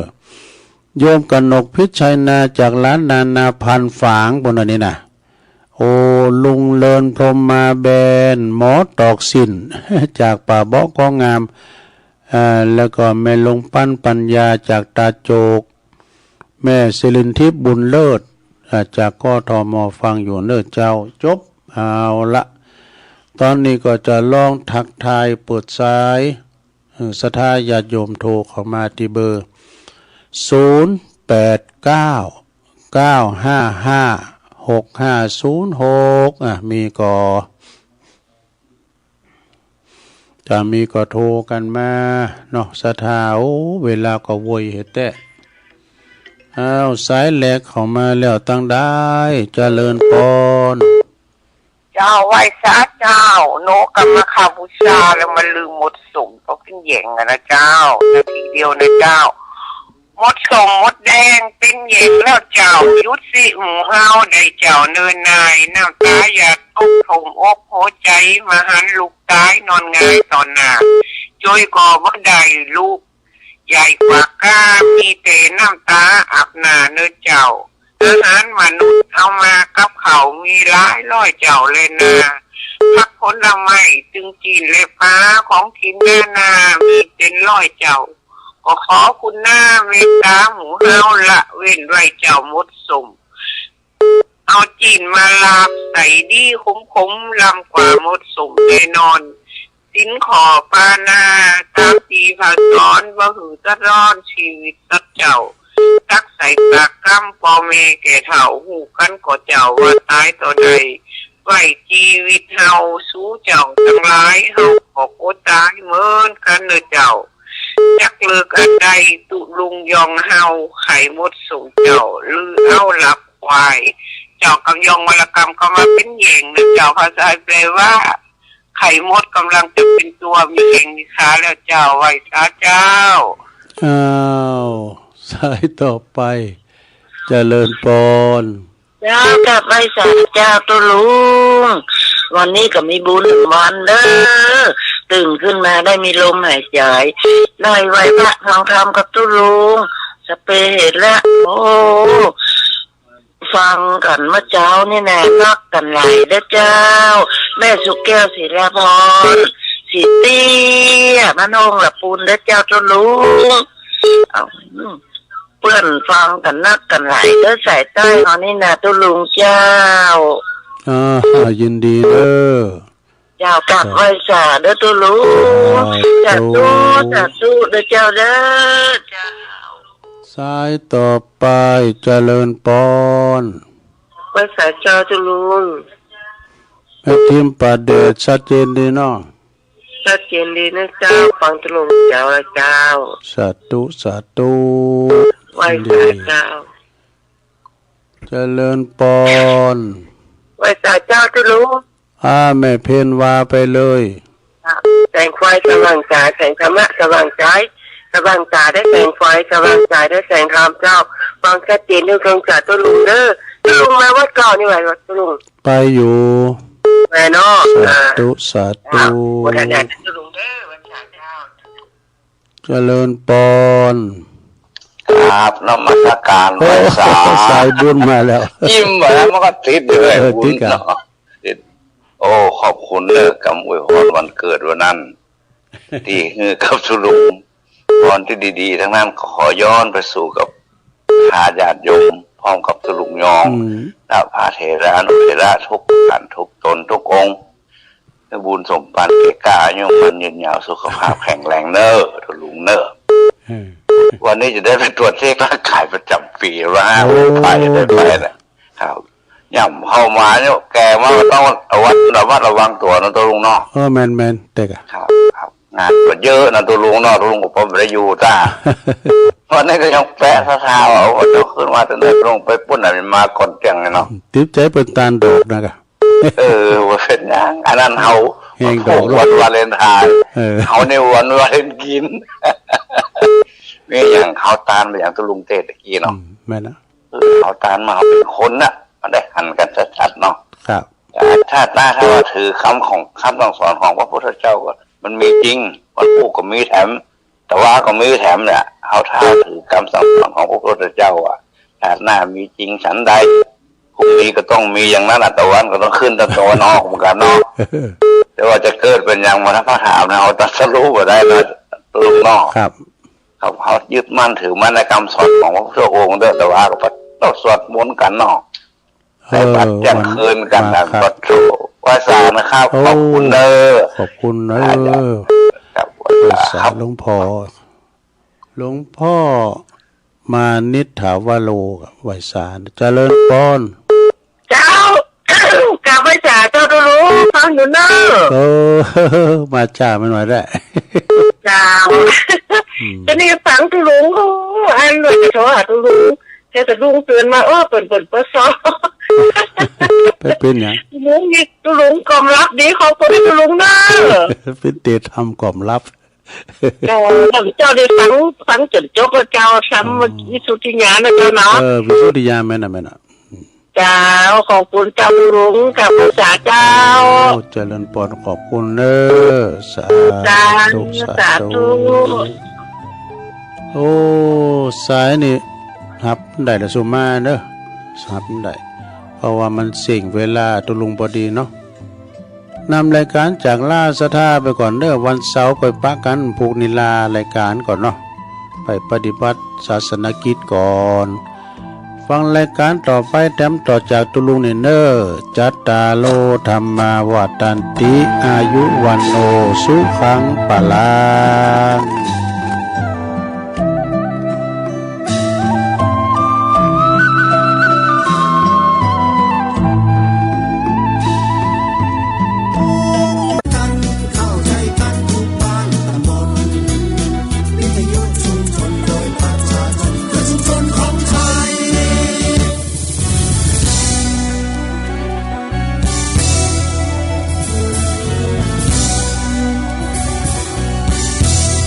โยมกนกพิชัยนา จากหลานนา นาพันฝางปู้นอันนี้นะ โอ้ ลุงเลิน พรหมมาแบน หมอตอกสิ้น จากป่าเบาะของงาม อ่า แล้วก็แม่หลวงปั๋น ปัญญา จากตาโจก แม่สิรินทิพย์ บุญเลิศ อ่า จาก กทม ฟังอยู่เน้อเจ้า จบ เอาละ ต๋อนนี้ก็จะลองทักทายเปิดสาย เอ่อ ศรัทธาญาติโยมโทรเข้ามาตี้เบอร์ ศูนย์แปดเก้า เก้าห้าห้า หกห้าศูนย์หก อ่ะ มีก่อ ถ้ามีก็โทรกั๋นมาเนาะ ศรัทธา โอ้ เวลาก็ไวเหยแต๊ อ้าว สายแรกเข้ามาแล้ว ตังใด เจริญปอน เจ้า ไหว้สาเจ้า โนกำมาเข้าบูชาแล้วมันลืมหมดสม เพราะเป๋นแหยงอะนะเจ้า นาทีเดียวนะเจ้า หมดสมหมดแดงเป๋นแหยงแล้วเจ้า หยุดสิหมู่เฮาได้เจ้า เนินนาย น้ำตาอย่าตกท่วมอกหัวใจ๋ มาหันลูกต๋ายนอนหงายต่อหน้า จ้วยก็บ่ได้ลูก ใหญ่กว่าก้า มีแต่น้ำต๋าอาบหน้าเน่อเจ้า อาหารมนุษย์เอามากับข้าวมีหลายร้อยเจ้าแลนา ผักผลไม้ตึงจีนและปลา ของกิ๋นนานามีเป๋นร้อยเจ้า ก็ขอคุณนาเมตต๋าหมู่เฮา ละเว้นไว้เจ้า หมดสม เอาจีนมาลาบใส่ดีขมๆ ล้ำกว่าหมดสมแน่นอน ศีลข้อปานา ต๋ามตี้พระสอน บ่หื้อเดือดร้อนชีวิตสัตว์เจ้า ตักใส่ปากกำป้อแม่แก่เฒ่า ฮู้กั๋นก่อเจ้าว่าต๋ายเต้าใด ไว้จีวิตเฮา สูเจ้าตังหลาย เฮาก็อดต๋ายเหมือนกั๋นเน่อเจ้า จักเลิกอันใด ตุ๊ลุงยองเฮา ไข่หมดสมเจ้า ลือเอาหลับ ควาย เจ้ากำยองวรรณกรรมก็มาเป๋นแหยงเน่อเจ้า ภาษาแปลว่า ไข่มดกำลังจะเป็นตัว มีแข้งมีขาแล้วเจ้า ไหว้สาเจ้า อ้าว สายต่อไป เจริญปอน เจ้า กราบไหว้สาเจ้าตุ๊ลุง วันนี้ก็มีบุญวันเน่อ ตื่นขึ้นมาได้มีลมหายใจ๋ ได้ไหว้พระฟังธรรมกับตุ๊ลุง สะเปเหตุแล้ว โอ้ ฟังกั๋นเมื่อเจ๊านี่แหละ ฮักกั๋นหลายเด้อเจ้า แม่สุแก้ว ศิลาภรณ์ ศรีเตี้ย บ้านโอ่งละปูนเด้อเจ้าตุ๊ลุง เอา เปื้อนฟังกั๋นฮักกั๋นหลายเด้อ สายใต้เฮานี่นาตุ๊ลุงเจ้า อ่า ยินดีเด้อ เจ้า กราบไหว้สาเด้อตุ๊ลุง สาธุ สาธุ สาธุเด้อเจ้าเด้อ เจ้า สายต่อไป เจริญปอน ไหว้สาเจ้าตุ๊ลุง แม่พิมพ์ป่าเดช ชัดเจนดีเนาะ ชัดเจนดีนะเจ้า ฟังตุ๊ลุงเจ้าละเจ้า สาธุ สาธุ ไหว้สาเจ้า ยินดี เจริญปอน ไหว้สาเจ้าตุ๊ลุง อ่า แม่เพ็ญว่าไปเลย แสงไฟสว่างสาย แสงธรรมะสว่างใจ สว่างต๋าได้แสงไฟ สว่างใจได้แสงธรรมเจ้า ฟังชัดเจนเด้อ ฟังสาตุ๊ลุงเด้อ ตุ๊ลุงมาวัดเก่านี่หว่าตุ๊ลุง ไปอยู่ แม่เนาะ สาธุ อ่า สาธุ อ่า โมทนาตุ๊ลุงเด้อ วันสาเจ้า เจริญปอน ครับ นมัสการ โอ้ ไหว้สา สายบุญมาแล้ว ยิ้มไปแล้วมันก็ติดด้วย เออ บุญ ติดอะ เนาะ ติด โอ้ ขอบคุณเด้อกำอวยพรวันเกิดวันนั้น ตี้หื้อกับตุ๊ลุง พรตี้ดีๆ ตังนั้น ก็ขอย้อนไปสู่กับ พาญาติโยม พร้อมกับตุ๊ลุงยอง อืม และพระเถรานุเถระทุกท่านทุกต๋นทุกองค์ ให้บุญสมปรารถนาแก่ก้า อายุมั่นยืนยาว สุขภาพแข็งแรงเน่อ ตุ๊ลุงเน่อ เออ วันนี้จะได้ไปตรวจเช็คร่างกายประจำปีว่า โอ้ ไปจะได้ไปนะ ครับ ย่ำเข้ามาเนี่ย แก่มาก็ต้องระวัด ระมัดระวังตั๋วนะตุ๊ลุงเนาะ เออ แม่นๆ เต๊กอะ ครับ ครับ งานก็เยอะนะตุ๊ลุงเนาะ ตุ๊ลุงก็พอไม่ได้อยู่ต้า วันนี้ก็ยังแปะศรัทธาว่า โอ้ เจ้าขึ้นมาแต่ไหน ตุ๊ลุงไปปุ้นน่ะ มันมาก่อนเตี้ยงเลยเนาะ ติดใจ๋เปิ้นตานดอกนะกะ เออ ว่าเป๋นหยัง อันนั้นเฮา แฮงดอก วันวาเลนไทน์ เออ เฮาในวันวาเลนกิน มีอย่างเฮาตานมาอย่างตุ๊ลุงเตะตะกี้เนาะ อืม แม่นนะ เออ เฮาตานมา เฮาเป๋นคนน่ะ มันได้หันกั๋นชัดๆ เนาะ ครับ ชาติหน้าถ้าว่าถือกำของ กำสั่งสอนของพระพุทธเจ้าก็ มันมีจริง วันพูกก็มีแถม ตะวาก็มีแถมเนี่ย เฮาถ้าถือกำสั่งสอนของพระพุทธเจ้าอะ ชาติหน้ามีจริงฉันใด พรุ่งนี้ก็ต้องมีอย่างนั้นอะ ตะวันก็ต้องขึ้นตะวันออกเหมือนกั๋นเนาะ แต่ว่าจะเกิดเป๋นหยังมา ถ้าถามนะ เฮาตรัสรู้บ่ได้นะ ตุ๊ลุงเนาะ ครับ ครับ เฮายึดมั่นถือมั่นในกำสอนของพระพุทธองค์เด้อ ตะวาก็ไป เฮาสวดมนต์กั๋นเนาะ เออ ในบัดเตี้ยงคืนกั๋น วัน วันพระ ปะโถ ไหว้สานะครับ โอ้ ขอบคุณเด้อ ขอบคุณเด้อ ครับ ไหว้สา ไหว้สา ครับ หลวงพ่อ หลวงพ่อ มานิษฐาวโร ไหว้สา เจริญปอน เจ้า กราบไหว้สาเจ้าตุ๊ลุง ฟังอยู่เน่อ เออ มาจ้า แม่นว่าได้ เจ้า อืม ก็นี่ฟังตุ๊ลุง โอ้ อันว่าจะโทรหาตุ๊ลุง แต่ตุ๊ลุงเตือนมา โอ้ เปิ้น เปิ้น เปิ้นซ้อ เปิ้น เปิ้นหยัง ตุ๊ลุงนี่ ตุ๊ลุงความลับดี ขอบคุณตุ๊ลุงเน่อ เปิ้นเตรียมความลับ เจ้า เจ้าได้ฟัง ฟังจ๋นจบแล้วเจ้า ฟัง อืม วิสุทธิญาณนะเจ้าเนาะ เออ วิสุทธิญาณ แม่นน่ะ แม่นน่ะ เจ้า ขอบคุณเจ้าตุ๊ลุง กราบไหว้สาเจ้า โอ้ เจริญปอน ขอบคุณเน่อ สา เจ้า ธุ สา สาธุ ธุ โอ้ สายนี่ ฮับได้ละสุมาเน่อ ฮับได้ เพราะว่ามันเสี้ยงเวลาตุ๊ลุงปอดีเนาะ นำรายก๋านจากลาศรัทธาไปก่อนเน่อ วันเสาร์ค่อยปะกั๋น พูกนี้ลารายก๋านก่อนเนาะ ไปปฏิบัติศาสนกิจก่อน ฟังรายก๋านต่อไปแถมต่อจากตุ๊ลุงนี่เน่อ จัตตาโร ธัมมา วัฑฒันติ อายุ วัณโณ สุขัง พลัง